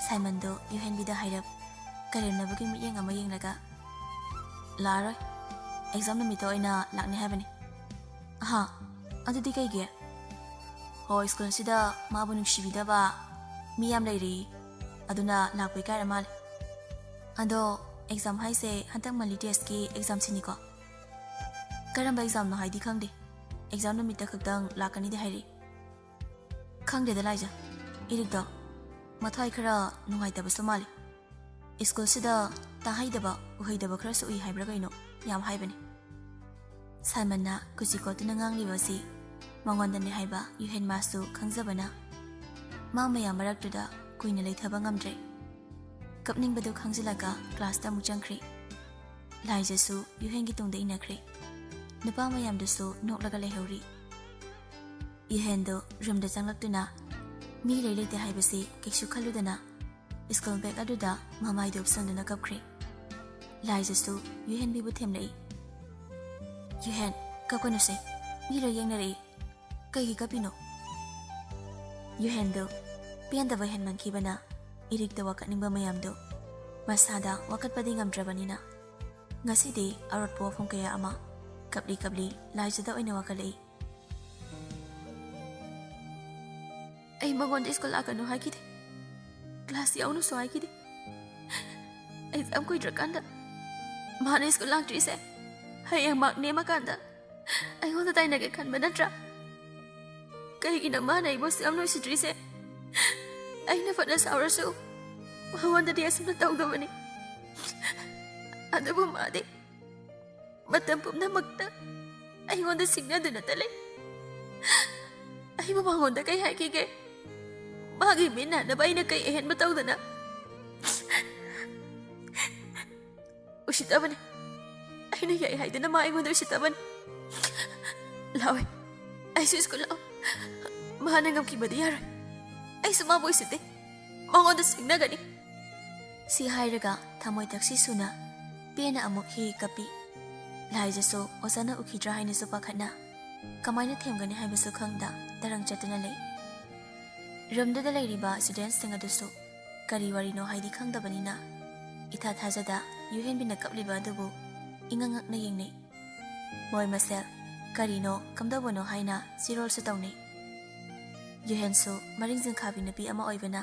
ꯁꯥꯏꯃꯟꯗꯣ ꯌꯨꯍꯦꯟꯕꯤꯗ ꯍꯥꯏꯔꯞ ꯀꯔꯦꯝꯅꯕꯒꯤ ꯃꯤꯠꯌꯦꯡ ꯑꯃ ꯌꯦꯡꯂꯒ, "ꯂꯥꯛꯑꯔꯣꯏ꯫ ꯑꯦꯛꯖꯥꯝ ꯅꯨꯃꯤꯠꯇ ꯑꯣꯏꯅ ꯂꯥꯛꯅꯤ ꯍꯥꯏꯕꯅꯤ꯫" "ꯑꯍꯥ, ꯑꯗꯨꯗꯤ ꯀꯩꯒꯤ? ꯍꯣ, ꯁ꯭ꯀꯨꯜꯁꯤꯗ ꯃꯥꯕꯨ ꯅꯨꯡꯁꯤꯕꯤꯗꯕ ꯃꯤ ꯌꯥꯝ ꯂꯩꯔꯤ, ꯑꯗꯨꯅ ꯂꯥꯛꯄ ꯏꯀꯥꯏꯔ ꯃꯥꯜꯂꯦ꯫ ꯑꯗꯣ ꯑꯦꯛꯖꯥꯝ ꯍꯥꯏꯁꯦ ꯍꯟꯗꯛ ꯃꯟꯂꯤ ꯇꯦꯁꯀꯤ ꯑꯦꯛꯖꯥꯝꯁꯤꯅꯤꯀꯣ? ꯀꯔꯝꯕ ꯑꯦꯛꯖꯥꯝꯅꯣ ꯍꯥꯏꯗꯤ ꯈꯪꯗꯦ, ꯑꯦꯛꯖꯥꯝ ꯅꯨꯃꯤꯠꯇ ꯈꯛꯇꯪ ꯂꯥꯛꯀꯅꯤꯗꯤ ꯍꯥꯏꯔꯤ꯫ ꯈꯪꯗꯦꯗ ꯂꯥꯏꯖ, ꯏꯔꯤꯛꯇꯣ ꯃꯊ꯭ꯋꯥꯏ ꯈꯔ ꯅꯨꯡꯉꯥꯏꯇꯕꯁꯨ ꯃꯥꯜꯂꯤ꯫ ꯁ꯭ꯀꯨꯜꯁꯤꯗ ꯇꯥꯍꯩꯗꯕ ꯎꯍꯩꯗꯕ ꯈꯔꯁꯨ ꯎꯏ ꯍꯥꯏꯕ꯭ꯔꯥ ꯀꯩꯅꯣ ꯌꯥꯝ ꯍꯥꯏꯕꯅꯤ꯫ ꯁꯥꯏꯃꯟꯅ ꯀꯨꯆꯤ ꯀꯣꯠꯇꯨꯅ ꯉꯥꯡꯂꯤꯕ ꯑꯁꯤ ꯃꯉꯣꯟꯗꯅꯤ ꯍꯥꯏꯕ ꯌꯨꯍꯦꯟ ꯃꯥꯁꯨ ꯈꯪꯖꯕꯅ, ꯃꯥ ꯃꯌꯥꯝ ꯃꯔꯛꯇꯨꯗ ꯀꯨꯏꯅ ꯂꯩꯊꯕ ꯉꯝꯗ꯭ꯔꯦ꯫ ꯀꯞꯅꯤꯡꯕꯗꯨ ꯈꯪꯖꯤꯜꯂꯒ ꯀ꯭ꯂꯥꯁꯇ ꯑꯃꯨꯛ ꯆꯪꯈ꯭ꯔꯦ꯫ ꯂꯥꯏꯖꯁꯨ ꯌꯨꯍꯦꯟꯒꯤ ꯇꯨꯡꯗ ꯏꯟꯅꯈ꯭ꯔꯦ꯫ ꯅꯨꯄꯥ ꯃꯌꯥꯝꯗꯨꯁꯨ ꯅꯣꯛꯂꯒ ꯂꯩꯍꯧꯔꯤ꯫ ꯌꯨꯍꯦꯟꯗꯨ ꯔꯨꯝꯗ ꯆꯪꯂꯛꯇꯨꯅ ꯃꯤ ꯂꯩ ꯂꯩꯇꯦ ꯍꯥꯏꯕꯁꯤ ꯀꯩꯁꯨ ꯈꯜꯂꯨꯗꯅ ꯁ꯭ꯀꯨꯜ ꯕꯦꯒ ꯑꯗꯨꯗ ꯃꯃꯥꯏꯗꯨ ꯎꯞꯁꯟꯗꯨꯅ ꯀꯞꯈ꯭ꯔꯦ꯫ ꯂꯥꯏꯖꯁꯨ ꯌꯨꯍꯦꯟꯕꯤꯕꯨ ꯊꯦꯝꯂꯛꯏ꯫ "ꯌꯨꯍꯦꯟ, ꯀꯞꯀꯅꯨꯁꯦ, ꯃꯤ ꯂꯣꯏ ꯌꯦꯡꯅꯔꯛꯏ꯫ ꯀꯩꯒꯤ ꯀꯞꯄꯤꯅꯣ?" ꯌꯨꯍꯦꯟꯗꯨ ꯄꯦꯟꯗꯕ ꯍꯦꯟꯃꯟꯈꯤꯕꯅ ꯏꯔꯤꯛꯇ ꯋꯥꯀꯠꯅꯤꯡꯕ ꯃꯌꯥꯝꯗꯨ ꯃꯁꯥꯗ ꯋꯥꯀꯠꯄꯗꯤ ꯉꯝꯗ꯭ꯔꯕꯅꯤꯅ ꯉꯁꯤꯗꯤ ꯑꯔꯣꯠꯄ ꯋꯥꯐꯝ ꯀꯌꯥ ꯑꯃ ꯀꯞꯂꯤ ꯀꯞꯂꯤ ꯂꯥꯏꯖꯗ ꯑꯣꯏꯅ ꯋꯥꯀꯠꯂꯛꯏ꯫ "ꯑꯩ ꯃꯉꯣꯟꯗ ꯁ꯭ꯀꯨꯜ ꯂꯥꯛꯀꯅꯨ ꯍꯥꯏꯈꯤꯗꯦ, ꯀ꯭ꯂꯥꯁ ꯌꯥꯎꯅꯨꯁꯨ ꯍꯥꯏꯈꯤꯗꯦ꯫ ꯑꯦꯛꯖꯥꯝ ꯀꯨꯏꯗ꯭ꯔꯀꯥꯟꯗ ꯃꯥꯅ ꯁ꯭ꯀꯨꯜ ꯂꯥꯛꯇ꯭ꯔꯤꯁꯦ ꯍꯌꯦꯡ ꯃꯥꯔꯛ ꯅꯦꯝꯃꯀꯥꯟꯗ ꯑꯩꯉꯣꯟꯗ ꯇꯥꯏꯅꯒꯦ ꯈꯟꯕ ꯅꯠꯇ꯭ꯔꯥ? ꯀꯩꯒꯤꯅꯣ ꯃꯥꯅ ꯑꯩꯕꯨ ꯑꯁꯨꯛ ꯌꯥꯝ ꯅꯨꯡꯁꯤꯗ꯭ꯔꯤꯁꯦ? ꯑꯩꯅ ꯐꯅ ꯁꯥꯎꯔꯁꯨ ꯃꯉꯣꯟꯗꯗꯤ ꯑꯁꯨꯝꯅ ꯇꯧꯗꯕꯅꯤ꯫ ꯑꯗꯨꯕꯨ ꯃꯥꯗꯤ ꯃꯇꯝ ꯄꯨꯝꯅꯃꯛꯇ ꯑꯩꯉꯣꯟꯗ ꯁꯤꯡꯅꯗꯨꯅꯇ ꯂꯩ꯫ ꯑꯩꯕꯨ ꯃꯉꯣꯟꯗ ꯀꯩ ꯍꯥꯏꯈꯤꯒꯦ? ꯃꯥꯒꯤ ꯃꯤꯠ ꯅꯥꯅꯕ ꯑꯩꯅ ꯀꯩ ꯑꯍꯦꯟꯕ ꯇꯧꯗꯅ?" "ꯎꯁꯤꯠꯇꯕꯅꯤ꯫ ꯑꯩꯅ ꯌꯥꯏ ꯍꯥꯏꯗꯅ ꯃꯥ ꯑꯩꯉꯣꯟꯗ ꯎꯁꯤꯠꯇꯕꯅꯤ꯫ ꯂꯥꯎꯋꯦ, ꯑꯩꯁꯨ ꯁ꯭ꯀꯨꯜ ꯂꯥꯛꯑꯣ꯫ ꯃꯥꯅ ꯉꯝꯈꯤꯕꯗꯤ ꯌꯥꯔꯣꯏ꯫ ꯑꯩꯁꯨ ꯃꯥꯕꯨ ꯎꯁꯤꯠꯇꯦ꯫ ꯃꯉꯣꯟꯗ ꯁꯤꯡꯅꯒꯅꯤ꯫" ꯁꯤ ꯍꯥꯏꯔꯒ ꯊꯃꯣꯏ ꯊꯛꯁꯤ ꯁꯨꯅ ꯄꯦꯟꯅ ꯑꯃꯨꯛ ꯍꯤ ꯀꯞꯄꯤ꯫ ꯂꯥꯏꯖꯁꯨ ꯑꯣꯖꯥꯅ ꯎꯈꯤꯗ꯭ꯔꯥ ꯍꯥꯏꯅꯁꯨ ꯄꯥꯈꯠꯅ ꯀꯃꯥꯏꯅ ꯊꯦꯝꯒꯅꯤ ꯍꯥꯏꯕꯁꯨ ꯈꯪꯗ ꯇꯔꯪ ꯆꯠꯇꯨꯅ ꯂꯩ꯫ ꯔꯨꯝꯗꯨꯗ ꯂꯩꯔꯤꯕ ꯁ꯭ꯇꯨꯗꯦꯟꯠꯁꯤꯡ ꯑꯗꯨꯁꯨ ꯀꯔꯤ ꯋꯥꯔꯤꯅꯣ ꯍꯥꯏꯗꯤ ꯈꯪꯗꯕꯅꯤꯅ ꯏꯊꯥ ꯊꯥꯖꯗ ꯌꯨꯍꯦꯟꯕꯤꯅ ꯀꯞꯂꯤꯕ ꯑꯗꯨꯕꯨ ꯏꯉꯛ ꯉꯛꯅ ꯌꯦꯡꯅꯩ꯫ ꯃꯣꯏ ꯃꯁꯦꯜ ꯀꯔꯤꯅꯣ ꯀꯝꯗꯧꯕꯅꯣ ꯍꯥꯏꯅ ꯆꯤꯔꯣꯜꯁꯨ ꯇꯧꯅꯩ꯫ ꯌꯨꯍꯦꯟꯁꯨ ꯃꯔꯤꯡ ꯖꯤꯡꯈꯥꯕꯤ ꯅꯨꯄꯤ ꯑꯃ ꯑꯣꯏꯕꯅ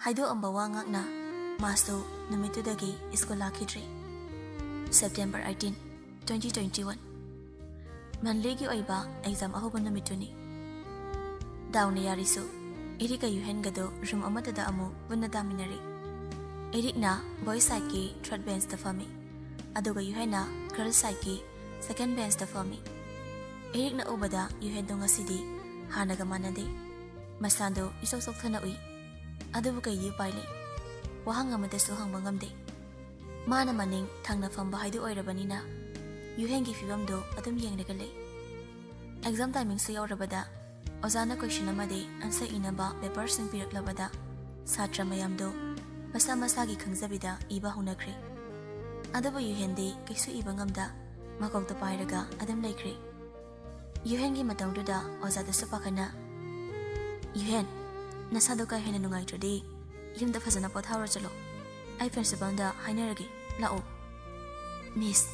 ꯍꯥꯏꯗꯣꯛꯑꯝꯕ ꯋꯥ ꯉꯥꯛꯅ ꯃꯥꯁꯨ ꯅꯨꯃꯤꯠꯇꯨꯗꯒꯤ ꯁ꯭ꯀꯨꯜ ꯂꯥꯛꯈꯤꯗ꯭ꯔꯦ꯫ September eighteen, twenty twenty one꯫ ꯃꯟꯂꯤꯒꯤ ꯑꯣꯏꯕ ꯑꯦꯛꯖꯥꯝ ꯑꯍꯧꯕ ꯅꯨꯃꯤꯠꯇꯨꯅꯤ꯫ ꯗꯥꯎꯅ ꯌꯥꯔꯤꯁꯨ ꯏꯔꯤꯛꯀ ꯌꯨꯍꯦꯟꯒꯗꯣ ꯔꯨꯝ ꯑꯃꯠꯇꯗ ꯑꯃꯨꯛ ꯄꯨꯟꯅ ꯇꯥꯃꯤꯟꯅꯔꯦ꯫ ꯏꯔꯤꯛꯅ ꯕꯣꯏ ꯁꯥꯏꯠꯀꯤ ꯊꯥꯔꯠ ꯕꯦꯟꯁꯇ ꯐꯝꯃꯤ, ꯑꯗꯨꯒ ꯌꯨꯍꯦꯟꯅ ꯒꯔꯜ ꯁꯥꯏꯠꯀꯤ ꯁꯦꯀꯦꯟ ꯕꯦꯟꯁꯇ ꯐꯝꯃꯤ꯫ ꯏꯔꯤꯛꯅ ꯎꯕꯗ ꯌꯨꯍꯦꯟꯗꯣ ꯉꯁꯤꯗꯤ ꯍꯥꯟꯅꯒ ꯃꯥꯟꯅꯗꯦ꯫ ꯃꯁꯥꯗꯣ ꯏꯆꯣꯛ ꯆꯣꯛꯊꯅ ꯎꯏ꯫ ꯑꯗꯨꯕꯨ ꯀꯩꯗꯤ ꯎꯄꯥꯏ ꯂꯩ? ꯋꯥꯍꯪ ꯑꯃꯠꯇꯁꯨ ꯍꯪꯕ ꯉꯝꯗꯦ꯫ ꯃꯥꯅ ꯃꯅꯤꯡ ꯊꯪꯅ ꯐꯝꯕ ꯍꯥꯏꯗꯨ ꯑꯣꯏꯔꯕꯅꯤꯅ ꯌꯨꯍꯦꯟꯒꯤ ꯐꯤꯕꯝꯗꯣ ꯑꯗꯨꯝ ꯌꯦꯡꯂꯒ ꯂꯩ꯫ ꯑꯦꯛꯖꯥꯝ ꯇꯥꯏꯃꯤꯡꯁꯨ ꯌꯧꯔꯕꯗ ꯑꯣꯖꯥꯅ ꯀꯣꯏꯁꯟ ꯑꯃꯗꯤ ꯑꯟꯁꯔ ꯏꯅꯕ ꯄꯦꯄꯔꯁꯤꯡ ꯄꯤꯔꯛꯂꯕꯗ ꯁꯥꯇ꯭ꯔ ꯃꯌꯥꯝꯗꯣ ꯃꯁꯥ ꯃꯁꯥꯒꯤ ꯈꯪꯖꯕꯤꯗ ꯏꯕ ꯍꯧꯅꯈ꯭ꯔꯦ꯫ ꯑꯗꯨꯕꯨ ꯌꯨꯍꯦꯟꯗꯤ ꯀꯩꯁꯨ ꯏꯕ ꯉꯝꯗ ꯃꯀꯣꯛꯇ ꯄꯥꯏꯔꯒ ꯑꯗꯨꯝ ꯂꯩꯈ꯭ꯔꯦ꯫ ꯌꯨꯍꯦꯟꯒꯤ ꯃꯇꯧꯗꯨꯗ ꯑꯣꯖꯥꯗꯨꯁꯨ ꯄꯥꯈꯠꯅ, "ꯌꯨꯍꯦꯟ, ꯅꯁꯥꯗꯣ ꯀꯥ ꯍꯦꯟꯅ ꯅꯨꯡꯉꯥꯏꯇ꯭ꯔꯗꯤ ꯌꯨꯝꯗ ꯐꯖꯅ ꯄꯣꯊꯥꯔꯣ ꯆꯠꯂꯣ꯫ ꯑꯩ ꯄ꯭ꯔꯤꯟꯁꯤꯄꯥꯜꯗ ꯍꯥꯏꯅꯔꯒꯦ, ꯂꯥꯛꯑꯣ꯫" "ꯃꯤꯁ,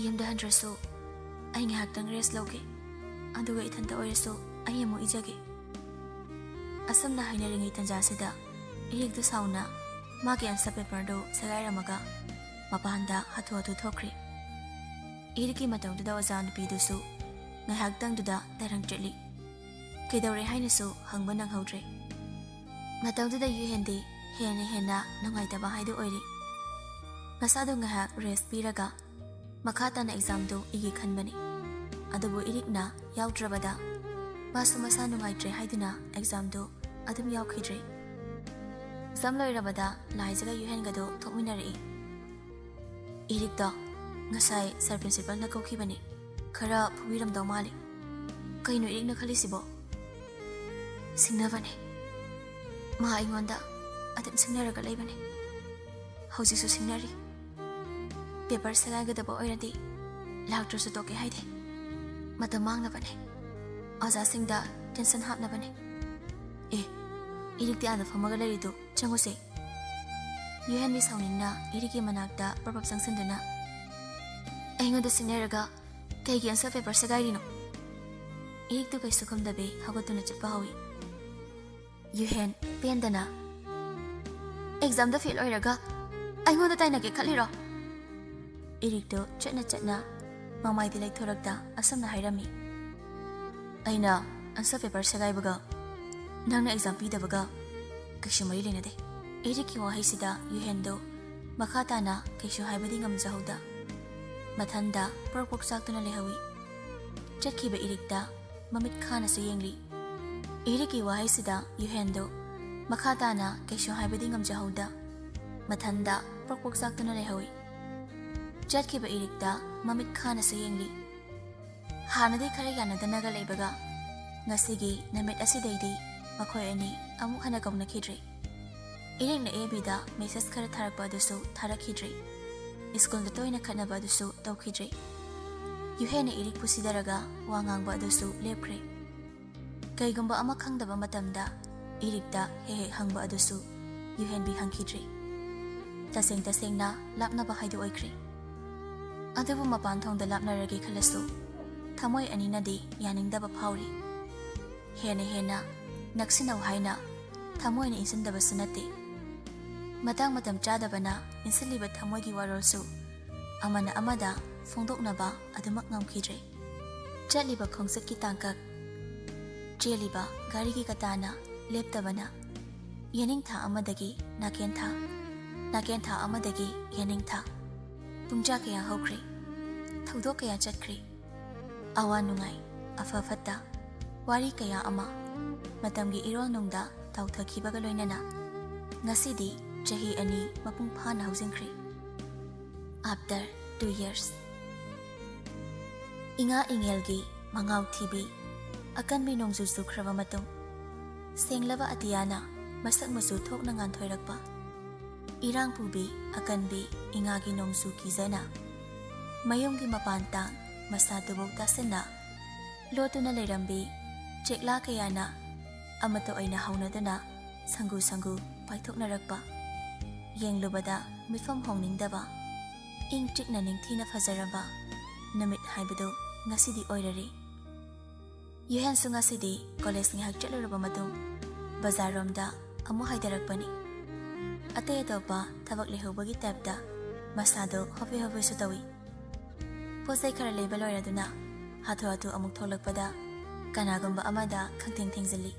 ꯌꯨꯝꯗ ꯍꯟꯗ꯭ꯔꯁꯨ ꯑꯩ ꯉꯥꯏꯍꯥꯛꯇꯪ ꯔꯦꯁ ꯂꯧꯒꯦ, ꯑꯗꯨꯒ ꯏꯊꯟꯇ ꯑꯣꯏꯔꯁꯨ ꯑꯩ ꯑꯃꯨꯛ ꯏꯖꯒꯦ꯫" ꯑꯁꯨꯝꯅ ꯍꯥꯏꯅꯔꯤꯉꯩ ꯇꯟꯖꯥꯁꯤꯗ ꯏꯔꯤꯛꯇꯨ ꯁꯥꯎꯅ ꯃꯥꯒꯤ ꯑꯟꯁꯔ ꯄꯦꯄꯔꯗꯨ ꯁꯦꯒꯥꯏꯔꯝꯃꯒ ꯃꯄꯥꯟꯗ ꯍꯥꯊꯨ ꯍꯥꯊꯨ ꯊꯣꯛꯈ꯭ꯔꯦ꯫ ꯏꯔꯤꯛꯀꯤ ꯃꯇꯧꯗꯨꯗ ꯑꯣꯖꯥ ꯅꯨꯄꯤꯗꯨꯁꯨ ꯉꯥꯏꯍꯥꯛꯇꯪꯗꯨꯗ ꯇꯥꯔꯪ ꯆꯠꯂꯤ꯫ ꯀꯩꯗꯧꯔꯦ ꯍꯥꯏꯅꯁꯨ ꯍꯪꯕ ꯅꯪꯍꯧꯗ꯭ꯔꯦ꯫ ꯃꯇꯧꯗꯨꯗ ꯌꯨꯍꯦꯟꯗꯤ ꯍꯦꯟꯅ ꯍꯦꯟꯅ ꯅꯨꯡꯉꯥꯏꯇꯕ ꯍꯥꯏꯗꯨ ꯑꯣꯏꯔꯤ꯫ ꯃꯁꯥꯗꯨ ꯉꯥꯏꯍꯥꯛ ꯔꯦꯁ ꯄꯤꯔꯒ ꯃꯈꯥ ꯇꯥꯅ ꯑꯦꯛꯖꯥꯝꯗꯨ ꯏꯒꯦ ꯈꯟꯕꯅꯤ꯫ ꯑꯗꯨꯕꯨ ꯏꯔꯤꯛꯅ ꯌꯥꯎꯗ꯭ꯔꯕꯗ ꯃꯥꯁꯨ ꯃꯁꯥ ꯅꯨꯡꯉꯥꯏꯇ꯭ꯔꯦ ꯍꯥꯏꯗꯨꯅ ꯑꯦꯛꯖꯥꯝꯗꯨ ꯑꯗꯨꯝ ꯌꯥꯎꯈꯤꯗ꯭ꯔꯦ꯫ ꯑꯦꯛꯖꯥꯝ ꯂꯣꯏꯔꯕꯗ ꯂꯥꯏꯖꯒ ꯌꯨꯍꯦꯟꯒꯗꯨ ꯊꯣꯛꯃꯤꯟꯅꯔꯛꯏ꯫ "ꯏꯔꯤꯛꯇꯣ ꯉꯁꯥꯏ ꯁꯥꯔ ꯄ꯭ꯔꯤꯟꯁꯤꯄꯜꯅ ꯀꯧꯈꯤꯕꯅꯤ꯫ ꯈꯔ ꯐꯨꯕꯤꯔꯝꯗꯧ ꯃꯥꯜꯂꯤ꯫" "ꯀꯩꯅꯣ ꯏꯔꯤꯛꯅ ꯈꯜꯂꯤꯁꯤꯕꯣ?" "ꯁꯤꯡꯅꯕꯅꯦ꯫ ꯃꯥ ꯑꯩꯉꯣꯟꯗ ꯑꯗꯨꯝ ꯁꯤꯡꯅꯔꯒ ꯂꯩꯕꯅꯦ꯫ ꯍꯧꯖꯤꯛꯁꯨ ꯁꯤꯡꯅꯔꯤ꯫ ꯄꯦꯄꯔ ꯁꯦꯒꯥꯏꯒꯗꯕ ꯑꯣꯏꯔꯗꯤ ꯂꯥꯛꯇ꯭ꯔꯁꯨ ꯇꯣꯛꯀꯦ ꯍꯥꯏꯗꯦ꯫ ꯃꯇꯝ ꯃꯥꯡꯅꯕꯅꯦ꯫ ꯑꯣꯖꯥꯁꯤꯡꯗ ꯇꯦꯟꯁꯟ ꯍꯥꯞꯅꯕꯅꯦ꯫ ꯑꯦ, ꯏꯔꯤꯛꯇꯤ ꯑꯥꯗ ꯐꯝꯃꯒ ꯂꯩꯔꯤꯗꯨ ꯆꯪꯉꯨꯁꯦ꯫" ꯌꯨꯍꯦꯟꯕꯤ ꯁꯥꯎꯅꯤꯡꯅ ꯏꯔꯤꯛꯀꯤ ꯃꯅꯥꯛꯇ ꯄ꯭ꯔꯞ ꯄ꯭ꯔꯞ ꯆꯪꯁꯤꯟꯗꯨꯅ, "ꯑꯩꯉꯣꯟꯗ ꯁꯤꯡꯅꯔꯒ "ꯀꯩꯒꯤ ꯑꯟꯁꯔ ꯄꯦꯄꯔ ꯁꯦꯒꯥꯏꯔꯤꯅꯣ?" ꯏꯔꯤꯛꯇꯨ ꯀꯩꯁꯨ ꯈꯨꯝꯗꯕꯤ ꯍꯧꯒꯠꯇꯨꯅ ꯆꯠꯄ ꯍꯧꯏ꯫ ꯌꯨꯍꯦꯟ ꯄꯦꯟꯗꯅ, "ꯑꯦꯛꯖꯥꯝꯗ ꯐꯦꯜ ꯑꯣꯏꯔꯒ ꯑꯩꯉꯣꯟꯗ ꯇꯥꯏꯅꯒꯦ ꯈꯜꯂꯤꯔꯣ?" ꯏꯔꯤꯛꯇꯨ ꯆꯠꯅ ꯆꯠꯅ ꯃꯃꯥꯏꯗ ꯂꯩꯊꯣꯔꯛꯇ ꯑꯁꯨꯝꯅ ꯍꯥꯏꯔꯝꯃꯤ꯫ "ꯑꯩꯅ ꯑꯟꯁꯔ ꯄꯦꯄꯔ ꯁꯦꯒꯥꯏꯕꯒ ꯅꯪꯅ ꯑꯦꯛꯖꯥꯝ ꯄꯤꯗꯕꯒ ꯀꯩꯁꯨ ꯃꯔꯤ ꯂꯩꯅꯗꯦ꯫" ꯏꯔꯤꯛꯀꯤ ꯋꯥꯍꯩꯁꯤꯗ ꯌꯨꯍꯦꯟꯗꯨ ꯃꯈꯥ ꯇꯥꯅ ꯀꯩꯁꯨ ꯍꯥꯏꯕꯗꯤ ꯉꯝꯖꯍꯧꯗ ꯃꯊꯟꯗ ꯄ꯭ꯔꯣꯛ ꯄ꯭ꯔꯣꯛ ꯆꯥꯛꯇꯨꯅ ꯂꯩꯍꯧꯏ꯫ ꯆꯠꯈꯤꯕ ꯏꯔꯤꯛꯇ ꯃꯃꯤꯠ ꯈꯥꯅꯁꯨ ꯌꯦꯡꯂꯤ꯫ ꯏꯔꯤꯛꯀꯤ ꯋꯥꯍꯩꯁꯤꯗ ꯌꯨꯍꯦꯟꯗꯨ ꯃꯈꯥ ꯇꯥꯅ ꯀꯩꯁꯨ ꯍꯥꯏꯕꯗꯤ ꯉꯝꯖꯍꯧꯗ ꯃꯊꯟꯗ ꯄ꯭ꯔꯣꯛ ꯄ꯭ꯔꯣꯛ ꯆꯥꯛꯇꯨꯅ ꯂꯩꯍꯧꯏ꯫ ꯆꯠꯈꯤꯕ ꯏꯔꯤꯛꯇ ꯃꯃꯤꯠ ꯈꯥꯅꯁꯨ ꯌꯦꯡꯂꯤ꯫ ꯍꯥꯟꯅꯗꯤ ꯈꯔ ꯌꯥꯅꯗꯅꯒ ꯂꯩꯕꯒ ꯉꯁꯤꯒꯤ ꯅꯨꯃꯤꯠ ꯑꯁꯤꯗꯩꯗꯤ ꯃꯈꯣꯏ ꯑꯅꯤ ꯑꯃꯨꯛ ꯍꯟꯅ ꯀꯧꯅꯈꯤꯗ꯭ꯔꯦ꯫ ꯏꯔꯤꯛꯅ ꯑꯦꯐ ꯕꯤꯗ ꯃꯦꯁꯦꯖ ꯈꯔ ꯊꯥꯔꯛꯄ ꯑꯗꯨꯁꯨ ꯊꯥꯔꯛꯈꯤꯗ꯭ꯔꯦ꯫ ꯁ꯭ꯀꯨꯜꯗ ꯇꯣꯏꯅ ꯈꯠꯅꯕ ꯑꯗꯨꯁꯨ ꯇꯧꯈꯤꯗ꯭ꯔꯦ꯫ ꯌꯨꯍꯦꯟꯅ ꯏꯔꯤꯛꯄꯨ ꯁꯤꯗꯔꯒ ꯋꯥ ꯉꯥꯡꯕ ꯑꯗꯨꯁꯨ ꯂꯦꯞꯈ꯭ꯔꯦ꯫ ꯀꯩꯒꯨꯝꯕ ꯑꯃ ꯈꯪꯗꯕ ꯃꯇꯝꯗ ꯏꯔꯤꯛꯇ ꯍꯦꯛ ꯍꯦꯛ ꯍꯪꯕ ꯑꯗꯨꯁꯨ ꯌꯨꯍꯦꯟꯕꯤ ꯍꯪꯈꯤꯗ꯭ꯔꯦ꯫ ꯇꯁꯦꯡ ꯇꯁꯦꯡꯅ ꯂꯥꯞꯅꯕ ꯍꯥꯏꯗꯨ ꯑꯣꯏꯈ꯭ꯔꯦ꯫ ꯑꯗꯨꯕꯨ ꯃꯄꯥꯟ ꯊꯣꯡꯗ ꯂꯥꯞꯅꯔꯒꯦ ꯈꯜꯂꯁꯨ ꯊꯃꯣꯏ ꯑꯅꯤꯅꯗꯤ ꯌꯥꯅꯤꯡꯗꯕ ꯐꯥꯎꯔꯤ꯫ ꯍꯦꯟꯅ ꯍꯦꯟꯅ ꯅꯛꯁꯤꯟꯅꯧ ꯍꯥꯏꯅ ꯊꯃꯣꯏꯅ ꯏꯟꯁꯤꯟꯗꯕꯁꯨ ꯅꯠꯇꯦ꯫ ꯃꯇꯥꯡ ꯃꯇꯝ ꯆꯥꯗꯕꯅ ꯏꯟꯁꯤꯜꯂꯤꯕ ꯊꯃꯣꯏꯒꯤ ꯋꯥꯔꯣꯜꯁꯨ ꯑꯃꯅ ꯑꯃꯗ ꯐꯣꯡꯗꯣꯛꯅꯕ ꯑꯗꯨꯃꯛ ꯉꯝꯈꯤꯗ꯭ꯔꯦ꯫ ꯆꯠꯂꯤꯕ ꯈꯣꯡꯆꯠꯀꯤ ꯇꯥꯡꯀꯛ, ꯆꯦꯜꯂꯤꯕ ꯒꯥꯔꯤꯒꯤ ꯀꯇꯥꯅ ꯂꯦꯞꯇꯕꯅ ꯌꯦꯅꯤꯡꯊꯥ ꯑꯃꯗꯒꯤ ꯅꯥꯀꯦꯟꯊꯥ, ꯅꯥꯀꯦꯟꯊꯥ ꯑꯃꯗꯒꯤ ꯌꯦꯅꯤꯡꯊꯥ꯫ ꯄꯨꯡꯖꯥ ꯀꯌꯥ ꯍꯧꯈ꯭ꯔꯦ, ꯊꯧꯗꯣꯛ ꯀꯌꯥ ꯆꯠꯈ꯭ꯔꯦ꯫ ꯑꯋꯥ ꯅꯨꯡꯉꯥꯏ, ꯑꯐ ꯐꯠꯇ, ꯋꯥꯔꯤ ꯀꯌꯥ ꯑꯃ ꯃꯇꯝꯒꯤ ꯏꯔꯣꯜꯅꯨꯡꯗ ꯇꯥꯎꯊꯈꯤꯕꯒ ꯂꯣꯏꯅꯅ ꯉꯁꯤꯗꯤ ꯆꯍꯤ ꯑꯅꯤ ꯃꯄꯨꯡ ꯐꯥꯅ ꯍꯧꯖꯤꯟꯈ꯭ꯔꯦ꯫ After two years꯫ ꯏꯉꯥ ꯏꯉꯦꯜꯒꯤ ꯃꯉꯥꯎ ꯊꯤꯕꯤ, ꯑꯀꯟꯕꯤ ꯅꯣꯡꯖꯨ ꯆꯨꯈ꯭ꯔꯕ ꯃꯇꯨꯡ, ꯁꯦꯡꯂꯕ ꯑꯇꯤꯌꯥꯅ ꯃꯁꯛ ꯃꯆꯨ ꯊꯣꯛꯅ ꯉꯥꯟꯊꯣꯏꯔꯛꯄ, ꯏꯔꯥꯡ ꯄꯨꯕꯤ ꯑꯀꯟꯕꯤ ꯏꯉꯥꯒꯤ ꯅꯣꯡꯖꯨ ꯀꯤꯖꯅ, ꯃꯌꯨꯝꯒꯤ ꯃꯄꯥꯟ ꯇꯥꯡ ꯃꯁꯥ ꯇꯨꯕꯣꯛ ꯇꯥꯁꯤꯟꯅ ꯂꯣꯠꯇꯨꯅ ꯂꯩꯔꯝꯕꯤ ꯆꯦꯛꯂꯥ ꯀꯌꯥꯅ ꯑꯃꯠꯇ ꯑꯣꯏꯅ ꯍꯧꯅꯗꯨꯅ ꯁꯪꯒꯨ ꯁꯪꯒꯨ ꯄꯥꯏꯊꯣꯛꯅꯔꯛꯄ꯫ ꯌꯦꯡꯂꯨꯕꯗ ꯃꯤꯠꯐꯝ ꯍꯣꯡꯅꯤꯡꯗꯕ, ꯏꯪ ꯆꯤꯛꯅ ꯅꯤꯡꯊꯤꯅ ꯐꯖꯔꯕ ꯅꯨꯃꯤꯠ ꯍꯥꯏꯕꯗꯨ ꯉꯁꯤꯗꯤ ꯑꯣꯏꯔꯔꯦ꯫ ꯌꯨꯍꯦꯟꯁꯨ ꯉꯁꯤꯗꯤ ꯀꯣꯂꯦꯖ ꯉꯥꯏꯍꯥꯛ ꯆꯠꯂꯨꯔꯕ ꯃꯇꯨꯡ ꯕꯖꯥꯔꯔꯣꯝꯗ ꯑꯃꯨꯛ ꯍꯥꯏꯊꯔꯛꯄꯅꯤ꯫ ꯑꯇꯩ ꯑꯇꯣꯞꯄ ꯊꯕꯛ ꯂꯩꯍꯧꯕꯒꯤ ꯇꯥꯏꯞꯇ ꯃꯁꯥꯗꯣ ꯍꯣꯕꯦ ꯍꯣꯕꯦꯁꯨ ꯇꯧꯏ꯫ ꯄꯣꯠ ꯆꯩ ꯈꯔ ꯂꯩꯕ ꯂꯣꯏꯔꯗꯨꯅ ꯍꯥꯊꯨ ꯍꯥꯊꯨ ꯑꯃꯨꯛ ꯊꯣꯛꯂꯛꯄꯗ ꯀꯅꯥꯒꯨꯝꯕ ꯑꯃꯗ ꯈꯪꯊꯦꯡ ꯊꯦꯡꯖꯤꯜꯂꯤ꯫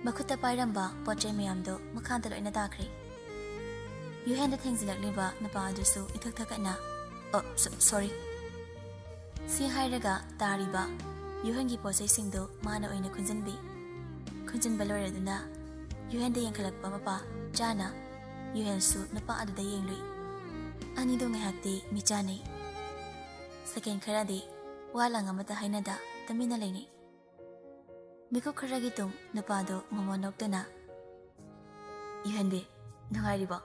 ꯃꯈꯨꯠꯇ ꯄꯥꯏꯔꯝꯕ ꯄꯣꯠ ꯆꯩ ꯃꯌꯥꯝꯗꯣ ꯃꯈꯥꯗ ꯂꯣꯏꯅ ꯇꯥꯈ꯭ꯔꯦ꯫ ꯌꯨꯍꯦꯟꯗ ꯊꯦꯡꯖꯤꯜꯂꯛꯂꯤꯕ ꯅꯨꯄꯥ ꯑꯗꯨꯁꯨ ꯏꯊꯛ ꯊꯛꯀꯠꯅ, "ꯑꯣ, ꯁꯣ-, ꯁꯣꯔꯤ꯫ ꯁꯤ ꯍꯥꯏꯔꯒ ꯇꯥꯔꯤꯕ ꯌꯨꯍꯦꯟꯒꯤ ꯄꯣꯠ ꯆꯩꯁꯤꯡꯗꯨ ꯃꯥꯅ ꯑꯣꯏꯅ ꯈꯨꯟꯖꯤꯟꯕꯤ꯫ ꯈꯨꯟꯖꯤꯟꯕ ꯂꯣꯏꯔꯗꯨꯅ ꯌꯨꯍꯦꯟꯗ ꯌꯦꯡꯈꯠꯂꯛꯄ ꯃꯄꯥ ꯆꯥꯅ ꯌꯨꯍꯦꯟꯁꯨ ꯅꯨꯄꯥ ꯑꯗꯨꯗ ꯌꯦꯡꯂꯨꯏ꯫ ꯑꯅꯤꯗꯨ ꯉꯥꯏꯍꯥꯛꯇꯤ ꯃꯤꯆꯥꯅꯩ꯫ ꯁꯦꯀꯦꯟ ꯈꯔꯗꯤ ꯋꯥ ꯂꯥꯡ ꯑꯃꯠꯇ ꯍꯥꯏꯅꯗ ꯇꯨꯃꯤꯟꯅ ꯂꯩꯅꯩ꯫ ꯃꯤꯀꯨꯞ ꯈꯔꯒꯤ ꯇꯨꯡ ꯅꯨꯄꯥꯗꯨ ꯃꯃꯣꯟ ꯅꯣꯛꯇꯨꯅ, "ꯌꯨꯍꯦꯟꯕꯤ, ꯅꯨꯡꯉꯥꯏꯔꯤꯕꯣ?"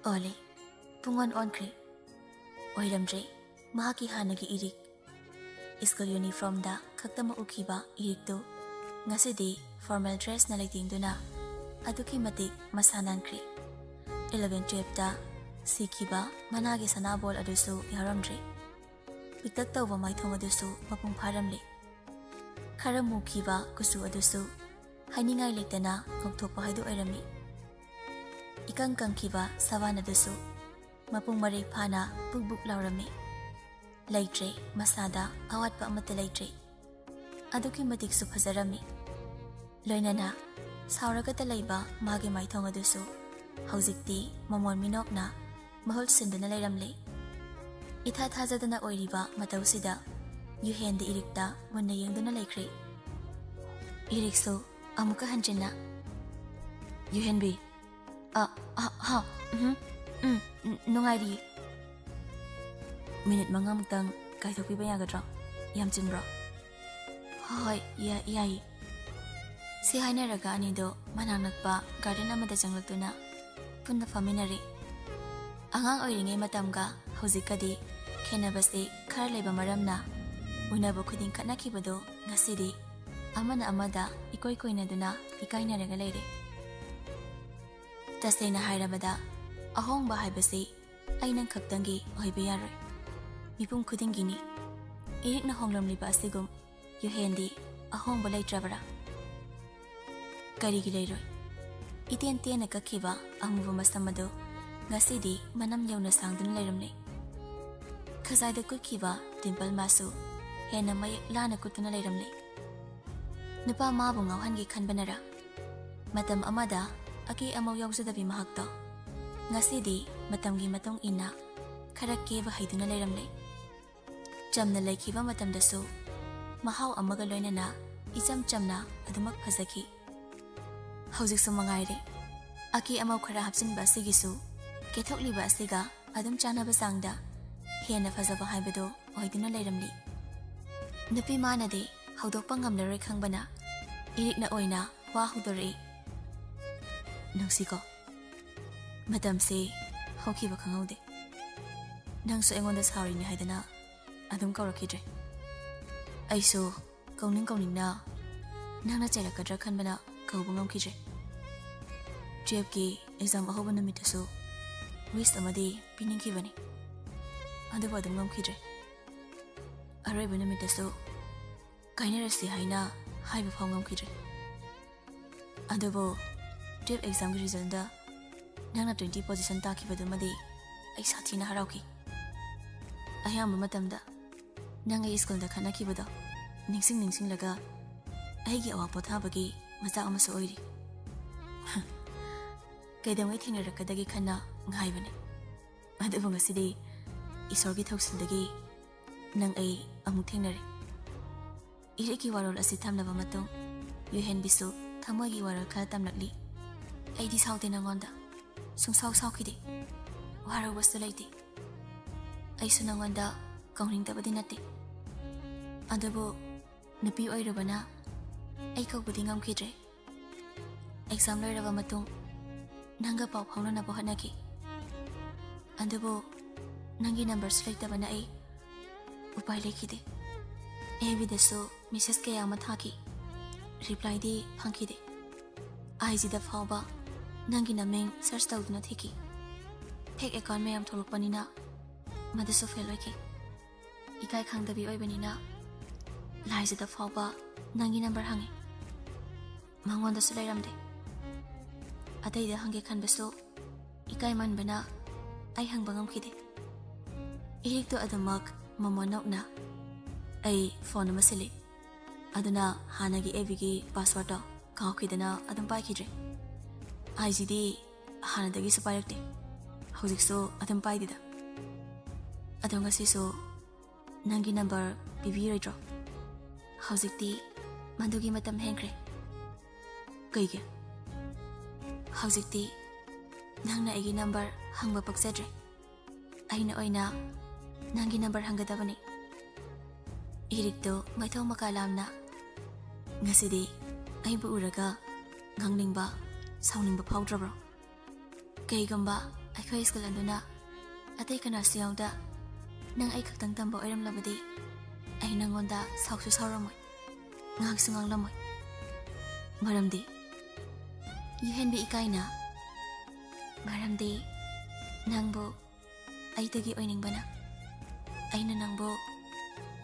ꯑꯣꯂꯦ, ꯄꯨꯡꯑꯣꯟ ꯑꯣꯟꯈ꯭ꯔꯦ꯫ ꯑꯣꯏꯔꯝꯗ꯭ꯔꯦ, ꯃꯍꯥꯛꯀꯤ ꯍꯥꯟꯅꯒꯤ ꯏꯔꯤꯛ, ꯁ꯭ꯀꯨꯜ ꯌꯨꯅꯤꯐꯣꯔꯝꯗ ꯈꯛꯇꯃꯛ ꯎꯈꯤꯕ ꯏꯔꯤꯛꯇꯨ ꯉꯁꯤꯗꯤ ꯐꯣꯔꯃꯦꯜ ꯗ꯭ꯔꯦꯁꯅ ꯂꯩꯇꯦꯡꯗꯨꯅ ꯑꯗꯨꯛꯀꯤ ꯃꯇꯤꯛ ꯃꯁꯥ ꯅꯥꯟꯈ꯭ꯔꯦ꯫ ꯏꯂꯚꯦꯟ ꯇꯨꯌꯦꯜꯐꯇ ꯁꯤꯈꯤꯕ ꯃꯅꯥꯒꯤ ꯁꯅꯥꯕꯣꯜ ꯑꯗꯨꯁꯨ ꯌꯥꯎꯔꯝꯗ꯭ꯔꯦ꯫ ꯄꯤꯛꯇꯛ ꯇꯧꯕ ꯃꯥꯏꯊꯣꯡ ꯑꯗꯨꯁꯨ ꯃꯄꯨꯡ ꯐꯥꯔꯝꯂꯦ꯫ ꯈꯔ ꯃꯨꯈꯤꯕ ꯀꯨꯆꯨ ꯑꯗꯨꯁꯨ ꯍꯥꯏꯅꯤꯡꯉꯥꯏ ꯂꯩꯇꯅ ꯉꯧꯊꯣꯛꯄ ꯍꯥꯏꯗꯨ ꯑꯣꯏꯔꯝꯃꯤ꯫ ꯏꯀꯪ ꯀꯪꯈꯤꯕ ꯁꯕꯥꯟ ꯑꯗꯨꯁꯨ ꯃꯄꯨꯡ ꯃꯔꯩ ꯐꯥꯅ ꯕꯨꯛ ꯕꯨꯛ ꯂꯥꯎꯔꯝꯃꯤ꯫ ꯂꯩꯇ꯭ꯔꯦ, ꯃꯁꯥꯗ ꯑꯋꯥꯠꯄ ꯑꯃꯠꯇ ꯂꯩꯇ꯭ꯔꯦ꯫ ꯑꯗꯨꯛꯀꯤ ꯃꯇꯤꯛꯁꯨ ꯐꯖꯔꯝꯃꯤ꯫ ꯂꯣꯏꯅꯅ ꯁꯥꯎꯔꯒꯇ ꯂꯩꯕ ꯃꯥꯒꯤ ꯃꯥꯏꯊꯣꯡ ꯑꯗꯨꯁꯨ ꯍꯧꯖꯤꯛꯇꯤ ꯃꯃꯣꯟ ꯃꯤꯅꯣꯛꯅ ꯃꯍꯨꯠ ꯁꯤꯟꯗꯨꯅ ꯂꯩꯔꯝꯂꯦ꯫ ꯏꯊꯥ ꯊꯥꯖꯗꯅ ꯑꯣꯏꯔꯤꯕ ꯃꯇꯧꯁꯤꯗ ꯌꯨꯍꯦꯟꯗꯤ ꯏꯔꯤꯛꯇ ꯃꯨꯟꯅ ꯌꯦꯡꯗꯨꯅ ꯂꯩꯈ꯭ꯔꯦ꯫ ꯏꯔꯤꯛꯁꯨ ꯑꯃꯨꯛꯀ ꯍꯟꯖꯤꯟꯅ, "ꯌꯨꯍꯦꯟꯕꯤ, ꯑ, ꯑ, ꯍꯥ, ꯎꯝ, ꯎꯝ, ꯎꯝ, ꯅꯨꯡꯉꯥꯏꯔꯤ꯫ ꯃꯤꯅꯤꯠ ꯃꯉꯥꯃꯨꯛꯇꯪ ꯀꯥꯏꯊꯣꯛꯄꯤꯕ ꯌꯥꯒꯗ꯭ꯔꯣ? ꯌꯥꯝ ꯆꯤꯟꯕ꯭ꯔꯣ?" "ꯍꯣꯏ, ꯌꯥ-, ꯌꯥꯏꯌꯦ꯫" ꯁꯤ ꯍꯥꯏꯅꯔꯒ ꯑꯅꯤꯗꯣ ꯃꯅꯥꯛ ꯅꯛꯄ ꯒꯥꯔꯗꯦꯟ ꯑꯃꯗ ꯆꯪꯂꯛꯇꯨꯅ ꯄꯨꯟꯅ ꯐꯝꯃꯤꯟꯅꯔꯦ꯫ ꯑꯉꯥꯡ ꯑꯣꯏꯔꯤꯉꯩ ꯃꯇꯝꯒ ꯍꯧꯖꯤꯛꯀꯗꯤ ꯈꯦꯠꯅꯕꯁꯦ ꯈꯔ ꯂꯩꯕ ꯃꯔꯝꯅ ꯎꯅꯕ ꯈꯨꯗꯤꯡ ꯈꯠꯅꯈꯤꯕꯗꯣ ꯉꯁꯤꯗꯤ ꯑꯃꯅ ꯑꯃꯗ ꯏꯀꯣꯏ ꯀꯣꯏꯅꯗꯨꯅ ꯏꯀꯥꯏꯅꯔꯒ ꯂꯩꯔꯦ꯫ ꯇꯁꯦꯡꯅ ꯍꯥꯏꯔꯕꯗ, ꯑꯍꯣꯡꯕ ꯍꯥꯏꯕꯁꯤ ꯑꯩ ꯅꯪ ꯈꯛꯇꯪꯒꯤ ꯑꯣꯏꯕ ꯌꯥꯔꯣꯏ꯫ ꯃꯤꯄꯨꯝ ꯈꯨꯗꯤꯡꯒꯤꯅꯤ꯫ ꯏꯔꯤꯛꯅ ꯍꯣꯡꯂꯝꯂꯤꯕ ꯑꯁꯤꯒꯨꯝ ꯌꯨꯍꯦꯟꯗꯤ ꯑꯍꯣꯡꯕ ꯂꯩꯇ꯭ꯔꯕꯔꯥ? ꯀꯔꯤꯒꯤ ꯂꯩꯔꯣꯏ? ꯏꯇꯦꯟ ꯇꯦꯟꯅ ꯀꯛꯈꯤꯕ ꯑꯃꯨꯕ ꯃꯁꯝ ꯑꯗꯨ ꯉꯁꯤꯗꯤ ꯃꯅꯝ ꯌꯧꯅ ꯁꯥꯡꯗꯨꯅ ꯂꯩꯔꯝꯂꯦ꯫ ꯈꯖꯥꯏꯗ ꯀꯨꯠꯈꯤꯕ ꯗꯤꯝꯄꯜ ꯃꯥꯁꯨ ꯍꯦꯟꯅ ꯃꯌꯦꯛ ꯂꯥꯅ ꯀꯨꯠꯇꯨꯅ ꯂꯩꯔꯝꯂꯦ꯫ ꯅꯨꯄꯥ ꯃꯥꯕꯨ ꯉꯥꯎꯍꯟꯒꯦ ꯈꯟꯕꯅꯔꯥ? ꯃꯇꯝ ꯑꯃꯗ ꯑꯀꯦ ꯑꯃꯧ ꯌꯥꯎꯖꯗꯕꯤ ꯃꯍꯥꯛꯇꯣ ꯉꯁꯤꯗꯤ ꯃꯇꯝꯒꯤ ꯃꯇꯨꯡ ꯏꯟꯅ ꯈꯔ ꯀꯦꯕ ꯍꯩꯗꯨꯅ ꯂꯩꯔꯝꯂꯦ꯫ ꯆꯝꯅ ꯂꯩꯈꯤꯕ ꯃꯇꯝꯗꯁꯨ ꯃꯍꯥꯎ ꯑꯃꯒ ꯂꯣꯏꯅꯅ ꯏꯆꯝ ꯆꯝꯅ ꯑꯗꯨꯃꯛ ꯐꯖꯈꯤ꯫ ꯍꯧꯖꯤꯛꯁꯨ ꯃꯉꯥꯏꯔꯦ, ꯑꯀꯦ ꯑꯃꯧ ꯈꯔ ꯍꯥꯞꯆꯤꯟꯕ ꯑꯁꯤꯒꯤꯁꯨ ꯀꯦꯊꯣꯛꯂꯤꯕ ꯑꯁꯤꯒ ꯑꯗꯨꯝ ꯆꯥꯟꯅꯕ ꯆꯥꯡꯗ ꯍꯦꯟꯅ ꯐꯖꯕ ꯍꯥꯏꯕꯗꯨ ꯑꯣꯏꯗꯨꯅ ꯂꯩꯔꯝꯂꯤ꯫ ꯅꯨꯄꯤ ꯃꯥꯅꯗꯤ ꯍꯧꯗꯣꯛꯄ ꯉꯝꯂꯔꯣꯏ ꯈꯪꯕꯅ ꯏꯔꯤꯛꯅ ꯑꯣꯏꯅ ꯋꯥ ꯍꯧꯗꯣꯔꯛꯏ꯫ ꯅꯨꯡꯁꯤꯀꯣ, ꯃꯇꯝꯁꯦ ꯍꯧꯈꯤꯕ ꯈꯪꯍꯧꯗꯦ꯫ ꯅꯪꯁꯨ ꯑꯩꯉꯣꯟꯗ ꯁꯥꯎꯔꯤꯅꯤ ꯍꯥꯏꯗꯅ ꯑꯗꯨꯝ ꯀꯧꯔꯛꯈꯤꯗ꯭ꯔꯦ꯫ ꯑꯩꯁꯨ ꯀꯧꯅꯤꯡ ꯀꯧꯅꯤꯡꯅ ꯅꯪꯅ ꯆꯩꯔꯛꯀꯗ꯭ꯔꯥ ꯈꯟꯕꯅ ꯀꯧꯕ ꯉꯝꯈꯤꯗ꯭ꯔꯦ꯫ ꯇꯨꯌꯦꯜꯐꯀꯤ ꯑꯦꯛꯖꯥꯝ ꯑꯍꯧꯕ ꯅꯨꯃꯤꯠꯇꯁꯨ ꯋꯤꯁ ꯑꯃꯗꯤ ꯄꯤꯅꯤꯡꯈꯤꯕꯅꯤ, ꯑꯗꯨꯕꯨ ꯑꯗꯨꯝ ꯉꯝꯈꯤꯗ꯭ꯔꯦ꯫ ꯑꯔꯣꯏꯕ ꯅꯨꯃꯤꯠꯇꯁꯨ ꯀꯥꯏꯅꯔꯁꯤ ꯍꯥꯏꯅ ꯍꯥꯏꯕ ꯐꯥꯎ ꯉꯝꯈꯤꯗ꯭ꯔꯦ꯫ ꯑꯗꯨꯕꯨ ꯇꯨꯌꯦꯜꯐ ꯑꯦꯛꯖꯥꯝꯒꯤ ꯔꯤꯖꯜꯗ ꯅꯪꯅ ꯇ꯭ꯋꯦꯟꯇꯤ ꯄꯣꯖꯤꯁꯟ ꯇꯥꯈꯤꯕꯗꯨꯃꯗꯤ ꯑꯩ ꯁꯥꯊꯤꯅ ꯍꯔꯥꯎꯈꯤ꯫ ꯑꯌꯥꯝꯕ ꯃꯇꯝꯗ ꯅꯪ ꯑꯩ ꯁ꯭ꯀꯨꯜꯗ ꯈꯠꯅꯈꯤꯕꯗꯣ ꯅꯤꯡꯁꯤꯡ ꯅꯤꯡꯁꯤꯡꯂꯒ ꯑꯩꯒꯤ ꯑꯋꯥ ꯄꯣꯊꯥꯕꯒꯤ ꯃꯆꯥꯛ ꯑꯃꯁꯨ ꯑꯣꯏꯔꯤ꯫ ꯀꯩꯗꯧꯉꯩ ꯊꯦꯡꯅꯔꯛꯀꯗꯒꯦ ꯈꯟꯅ ꯉꯥꯏꯕꯅꯤ꯫ ꯑꯗꯨꯕꯨ ꯉꯁꯤꯗꯤ ꯏꯁꯣꯔꯒꯤ ꯊꯧꯁꯤꯜꯗꯒꯤ ꯅꯪ ꯑꯩ ꯑꯃꯨꯛ ꯊꯦꯡꯅꯔꯦ꯫ ꯏꯔꯤꯛꯀꯤ ꯋꯥꯔꯣꯜ ꯑꯁꯤ ꯊꯝꯂꯕ ꯃꯇꯨꯡ ꯌꯨꯍꯦꯟꯕꯤꯁꯨ ꯊꯃꯣꯏꯒꯤ ꯋꯥꯔꯣꯜ ꯈꯔ ꯇꯝꯂꯛꯂꯤ꯫ ꯑꯩꯗꯤ ꯁꯥꯎꯗꯦ ꯅꯉꯣꯟꯗ, ꯁꯨꯡꯁꯥꯎ ꯁꯥꯎꯈꯤꯗꯦ, ꯋꯥꯔꯧꯕꯁꯨ ꯂꯩꯇꯦ꯫ ꯑꯩꯁꯨ ꯅꯉꯣꯟꯗ ꯀꯧꯅꯤꯡꯗꯕꯗꯤ ꯅꯠꯇꯦ, ꯑꯗꯨꯕꯨ ꯅꯨꯄꯤ ꯑꯣꯏꯔꯨꯕꯅ ꯑꯩ ꯀꯧꯕꯗꯤ ꯉꯝꯈꯤꯗ꯭ꯔꯦ꯫ ꯑꯦꯛꯖꯥꯝ ꯂꯣꯏꯔꯕ ꯃꯇꯨꯡ ꯅꯪꯒ ꯄꯥꯎ ꯐꯥꯎꯅꯅꯕ ꯍꯣꯠꯅꯈꯤ, ꯑꯗꯨꯕꯨ ꯅꯪꯒꯤ ꯅꯝꯕꯔꯁꯨ ꯂꯩꯇꯕꯅ ꯑꯩ ꯎꯄꯥꯏ ꯂꯩꯈꯤꯗꯦ꯫ ꯑꯦꯐ ꯕꯤꯗꯁꯨ ꯃꯦꯁꯦꯖ ꯀꯌꯥ ꯑꯃ ꯊꯥꯈꯤ, ꯔꯤꯄ꯭ꯂꯥꯏꯗꯤ ꯐꯪꯈꯤꯗꯦ꯫ ꯑꯥꯏ ꯖꯤꯗ ꯐꯥꯎꯕ ꯅꯪꯒꯤ ꯅꯃꯤꯡ ꯁꯔꯆ ꯇꯧꯗꯨꯅ ꯊꯤꯈꯤ, ꯐꯦꯛ ꯑꯦꯀꯥꯎꯟ ꯃꯌꯥꯝ ꯊꯣꯛꯂꯛꯄꯅꯤꯅ ꯃꯗꯨꯁꯨ ꯐꯦꯜ ꯑꯣꯏꯈꯤ꯫ ꯏꯀꯥꯏ ꯈꯪꯗꯕꯤ ꯑꯣꯏꯕꯅꯤꯅ ꯂꯥꯏꯖꯗ ꯐꯥꯎꯕ ꯅꯪꯒꯤ ꯅꯝꯕꯔ ꯍꯪꯉꯤ꯫ ꯃꯉꯣꯟꯗꯁꯨ ꯂꯩꯔꯝꯗꯦ꯫ ꯑꯇꯩꯗ ꯍꯪꯒꯦ ꯈꯟꯕꯁꯨ ꯏꯀꯥꯏꯃꯟꯕꯅ ꯑꯩ ꯍꯪꯕ ꯉꯝꯈꯤꯗꯦ꯫ ꯏꯍꯤꯛꯇꯨ ꯑꯗꯨꯃꯛ ꯃꯃꯣꯟ ꯅꯣꯛꯅ ꯑꯩ ꯐꯣꯟ ꯑꯃ ꯁꯤꯜꯂꯤ꯫ ꯑꯗꯨꯅ ꯍꯥꯟꯅꯒꯤ ꯑꯦꯐ ꯕꯤꯒꯤ ꯄꯥꯁꯋꯥꯔꯗꯇꯣ ꯀꯥꯎꯈꯤꯗꯅ ꯑꯗꯨꯝ ꯄꯥꯏꯈꯤꯗ꯭ꯔꯦ꯫ ꯑꯥꯏ ꯖꯤꯗꯤ ꯍꯥꯟꯅꯗꯒꯤꯁꯨ ꯄꯥꯏꯔꯛꯇꯦ꯫ ꯍꯧꯖꯤꯛꯁꯨ ꯑꯗꯨꯝ ꯄꯥꯏꯗꯦꯗ꯫ ꯑꯗꯣ ꯉꯁꯤꯁꯨ ꯅꯪꯒꯤ ꯅꯝꯕꯔ ꯄꯤꯕꯤꯔꯣꯏꯗ꯭ꯔꯣ? ꯍꯧꯖꯤꯛꯇꯤ ꯃꯗꯨꯒꯤ ꯃꯇꯝ ꯍꯦꯟꯈ꯭ꯔꯦ꯫ ꯀꯩꯒꯤ? ꯍꯧꯖꯤꯛꯇꯤ ꯅꯪꯅ ꯑꯩꯒꯤ ꯅꯝꯕꯔ ꯍꯪꯕ ꯄꯛꯆꯗ꯭ꯔꯦ꯫ ꯑꯩꯅ ꯑꯣꯏꯅ ꯅꯪꯒꯤ ꯅꯝꯕꯔ ꯍꯪꯒꯗꯕꯅꯤ꯫ ꯏꯔꯤꯛꯇꯨ ꯃꯩꯊꯧ ꯃꯀꯥ ꯂꯥꯝꯅ, "ꯉꯁꯤꯗꯤ ꯑꯩꯕꯨ ꯎꯔꯒ ꯉꯥꯡꯅꯤꯡꯕ, ꯁꯥꯎꯅꯤꯡꯕ ꯐꯥꯎꯗ꯭ꯔꯕ꯭ꯔꯣ? ꯀꯩꯒꯨꯝꯕ ꯑꯩꯈꯣꯏ ꯁ꯭ꯀꯨꯜ ꯑꯗꯨꯅ ꯑꯇꯩ ꯀꯅꯥꯁꯨ ꯌꯥꯎꯗ ꯅꯪ ꯑꯩ ꯈꯛꯇꯪ ꯇꯝꯕ ꯑꯣꯏꯔꯝꯂꯕꯗꯤ ꯑꯩ ꯅꯪꯉꯣꯟꯗ ꯁꯥꯎꯁꯨ ꯁꯥꯎꯔꯝꯃꯣꯏ, ꯉꯥꯡꯁꯨ ꯉꯥꯡꯂꯝꯃꯣꯏ꯫ ꯃꯔꯝꯗꯤ ꯌꯨꯍꯦꯟꯕꯤ ꯏꯀꯥꯏꯅ, ꯃꯔꯝꯗꯤ ꯅꯪꯕꯨ ꯑꯩꯗꯒꯤ ꯑꯣꯏꯅꯤꯡꯕꯅ ꯑꯩꯅ ꯅꯪꯕꯨ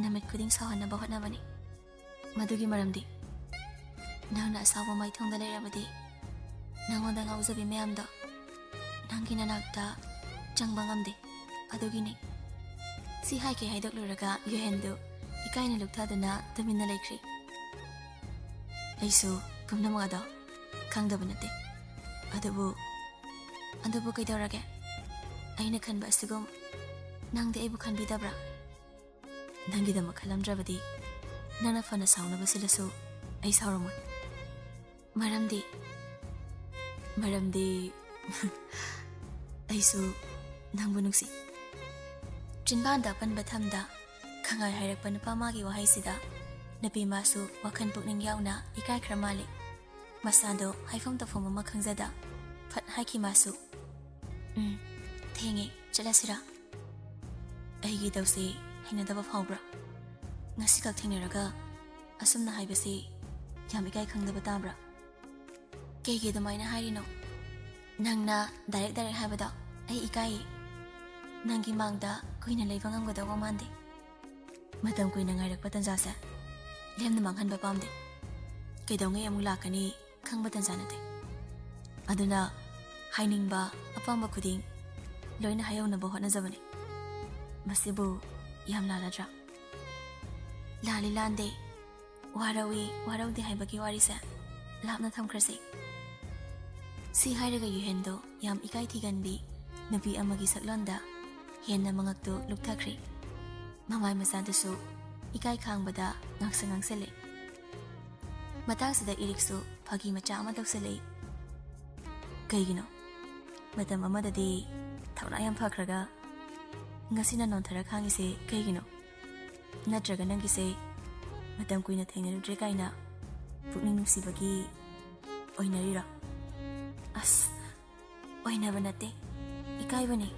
ꯅꯨꯃꯤꯠ ꯈꯨꯗꯤꯡ ꯁꯥꯎꯍꯟꯅꯕ ꯍꯣꯠꯅꯕꯅꯤ꯫ ꯃꯗꯨꯒꯤ ꯃꯔꯝꯗꯤ ꯅꯪꯅ ꯑꯁꯥꯎꯕ ꯃꯥꯏꯊꯣꯡꯗ ꯂꯩꯔꯕꯗꯤ ꯅꯪꯉꯣꯟꯗ ꯉꯥꯎꯖꯕꯤ ꯃꯌꯥꯝꯗꯣ ꯅꯪꯒꯤ ꯅꯅꯥꯛꯇ ꯆꯪꯕ ꯉꯝꯗꯦ꯫ ꯑꯗꯨꯒꯤꯅꯤ꯫" ꯁꯤ ꯍꯥꯏꯒꯦ ꯍꯥꯏꯗꯣꯛꯂꯨꯔꯒ ꯌꯨꯍꯦꯟꯗꯨ ꯏꯀꯥꯏꯅ ꯂꯨꯞꯊꯗꯨꯅ ꯇꯨꯃꯤꯟꯅ ꯂꯩꯈ꯭ꯔꯤ꯫ ꯑꯩꯁꯨ ꯄꯨꯝꯅꯃꯛ ꯑꯗꯣ ꯈꯪꯗꯕ ꯅꯠꯇꯦ꯫ ꯑꯗꯨꯕꯨ, ꯑꯗꯨꯕꯨ ꯀꯩꯗꯧꯔꯒꯦ? ꯑꯩꯅ ꯈꯟꯕ ꯑꯁꯤꯒꯨꯝ ꯅꯪꯗꯤ ꯑꯩꯕꯨ ꯈꯟꯕꯤꯗꯕ꯭ꯔꯥ? ꯅꯪꯒꯤꯗꯃꯛ ꯈꯜꯂꯝꯗ꯭ꯔꯕꯗꯤ ꯅꯪꯅ ꯐꯅ ꯁꯥꯎꯅꯕ ꯁꯤꯜꯂꯁꯨ ꯑꯩ ꯁꯥꯎꯔꯝꯃꯣꯏ꯫ ꯃꯔꯝꯗꯤ, ꯃꯔꯝꯗꯤ ꯑꯩꯁꯨ ꯅꯪꯕꯨ ꯅꯨꯡꯁꯤ꯫ ꯆꯤꯟꯕꯥꯟꯗ ꯑꯄꯟꯕ ꯊꯝꯗ ꯈꯪꯉꯥꯏ ꯍꯥꯏꯔꯛꯄ ꯅꯨꯄꯥ ꯃꯥꯒꯤ ꯋꯥꯍꯩꯁꯤꯗ ꯅꯨꯄꯤ ꯃꯥꯁꯨ ꯋꯥꯈꯜ ꯄꯨꯛꯅꯤꯡ ꯌꯥꯎꯅ ꯏꯀꯥꯏꯈ꯭ꯔ ꯃꯥꯜꯂꯤ꯫ ꯃꯁꯥꯗꯣ ꯍꯥꯏꯐꯝ ꯇꯧꯐꯝ ꯑꯃ ꯈꯪꯖꯗ ꯐꯠ ꯍꯥꯏꯈꯤ ꯃꯥꯁꯨ, "ꯎꯝ, ꯊꯦꯡꯉꯦ, ꯆꯠꯂꯁꯤꯔꯥ?" ꯑꯩꯒꯤ ꯏꯇꯧꯁꯦ ꯍꯩꯅꯗꯕ ꯐꯥꯎꯕ꯭ꯔꯥ? ꯉꯁꯤꯈꯛ ꯊꯦꯡꯅꯔꯒ ꯑꯁꯨꯝꯅ ꯍꯥꯏꯕꯁꯦ ꯌꯥꯝ ꯏꯀꯥꯏ ꯈꯪꯗꯕ ꯇꯥꯕ꯭ꯔꯥ? ꯀꯩꯒꯤ ꯑꯗꯨꯃꯥꯏꯅ ꯍꯥꯏꯔꯤꯅꯣ? ꯅꯪꯅ ꯗꯥꯏꯔꯦꯛ ꯗꯥꯏꯔꯦꯛ ꯍꯥꯏꯕꯗꯣ ꯑꯩ ꯏꯀꯥꯏꯌꯦ꯫ ꯅꯪꯒꯤ ꯃꯥꯡꯗ ꯀꯨꯏꯅ ꯂꯩꯕ ꯉꯝꯒꯗꯧꯕ ꯃꯥꯟꯗꯦ꯫ ꯃꯇꯝ ꯀꯨꯏꯅ ꯉꯥꯏꯔꯛꯄ ꯇꯟꯖꯥꯁꯦ ꯂꯦꯝꯅ ꯃꯥꯡꯍꯟꯕ ꯄꯥꯝꯗꯦ꯫ ꯀꯩꯗꯧꯉꯩ ꯑꯃꯨꯛ ꯂꯥꯛꯀꯅꯤ ꯈꯪꯕ ꯇꯟꯖꯥ ꯅꯠꯇꯦ꯫ ꯑꯗꯨꯅ ꯍꯥꯏꯅꯤꯡꯕ ꯑꯄꯥꯝꯕ ꯈꯨꯗꯤꯡ ꯂꯣꯏꯅ ꯍꯥꯏꯍꯧꯅꯕ ꯍꯣꯠꯅꯖꯕꯅꯤ꯫ ꯃꯁꯤꯕꯨ ꯌꯥꯝ ꯂꯥꯜꯂꯗ꯭ꯔꯥ? ꯂꯥꯜꯂꯤ ꯂꯥꯟꯗꯦ, ꯋꯥꯔꯧꯏ ꯋꯥꯔꯧꯗꯦ ꯍꯥꯏꯕꯒꯤ ꯋꯥꯔꯤꯁꯦ ꯂꯥꯞꯅ ꯊꯝꯈ꯭ꯔꯁꯤ꯫ ꯁꯤ ꯍꯥꯏꯔꯒ ꯌꯨꯍꯦꯟꯗꯣ ꯌꯥꯝ ꯏꯀꯥꯏ ꯊꯤꯒꯟꯕꯤ ꯅꯨꯄꯤ ꯑꯃꯒꯤ ꯁꯛꯂꯣꯟꯗ ꯍꯦꯟꯅ ꯃꯉꯛꯇꯨ ꯂꯨꯞꯊꯈ꯭ꯔꯦ꯫ ꯃꯃꯥꯏ ꯃꯆꯥꯗꯨꯁꯨ ꯏꯀꯥꯏ ꯈꯥꯡꯕꯗ ꯉꯥꯡꯁꯪ ꯉꯥꯡꯁꯜꯂꯦ꯫ ꯃꯇꯥꯡꯁꯤꯗ ꯏꯔꯤꯛꯁꯨ ꯐꯥꯒꯤ ꯃꯆꯥ ꯑꯃ ꯇꯧꯁꯜꯂꯛꯏ꯫ "ꯀꯩꯒꯤꯅꯣ? ꯃꯇꯝ ꯑꯃꯗꯗꯤ ꯊꯧꯅꯥ ꯌꯥꯝ ꯐꯈ꯭ꯔꯒ ꯉꯁꯤꯅ ꯅꯣꯟꯊꯔ ꯈꯥꯡꯉꯤꯁꯦ ꯀꯩꯒꯤꯅꯣ? ꯅꯠꯇ꯭ꯔꯒ ꯅꯪꯒꯤꯁꯦ ꯃꯇꯝ ꯀꯨꯏꯅ ꯊꯦꯡꯅꯔꯨꯗ꯭ꯔꯦ ꯀꯥꯏꯅ ꯄꯨꯛꯅꯤꯡ ꯅꯨꯡꯁꯤꯕꯒꯤ ꯑꯣꯏꯅꯔꯤꯔꯣ?" "ꯑꯁ, ꯑꯣꯏꯅꯕ ꯅꯠꯇꯦ, ꯏꯀꯥꯏꯕꯅꯦ꯫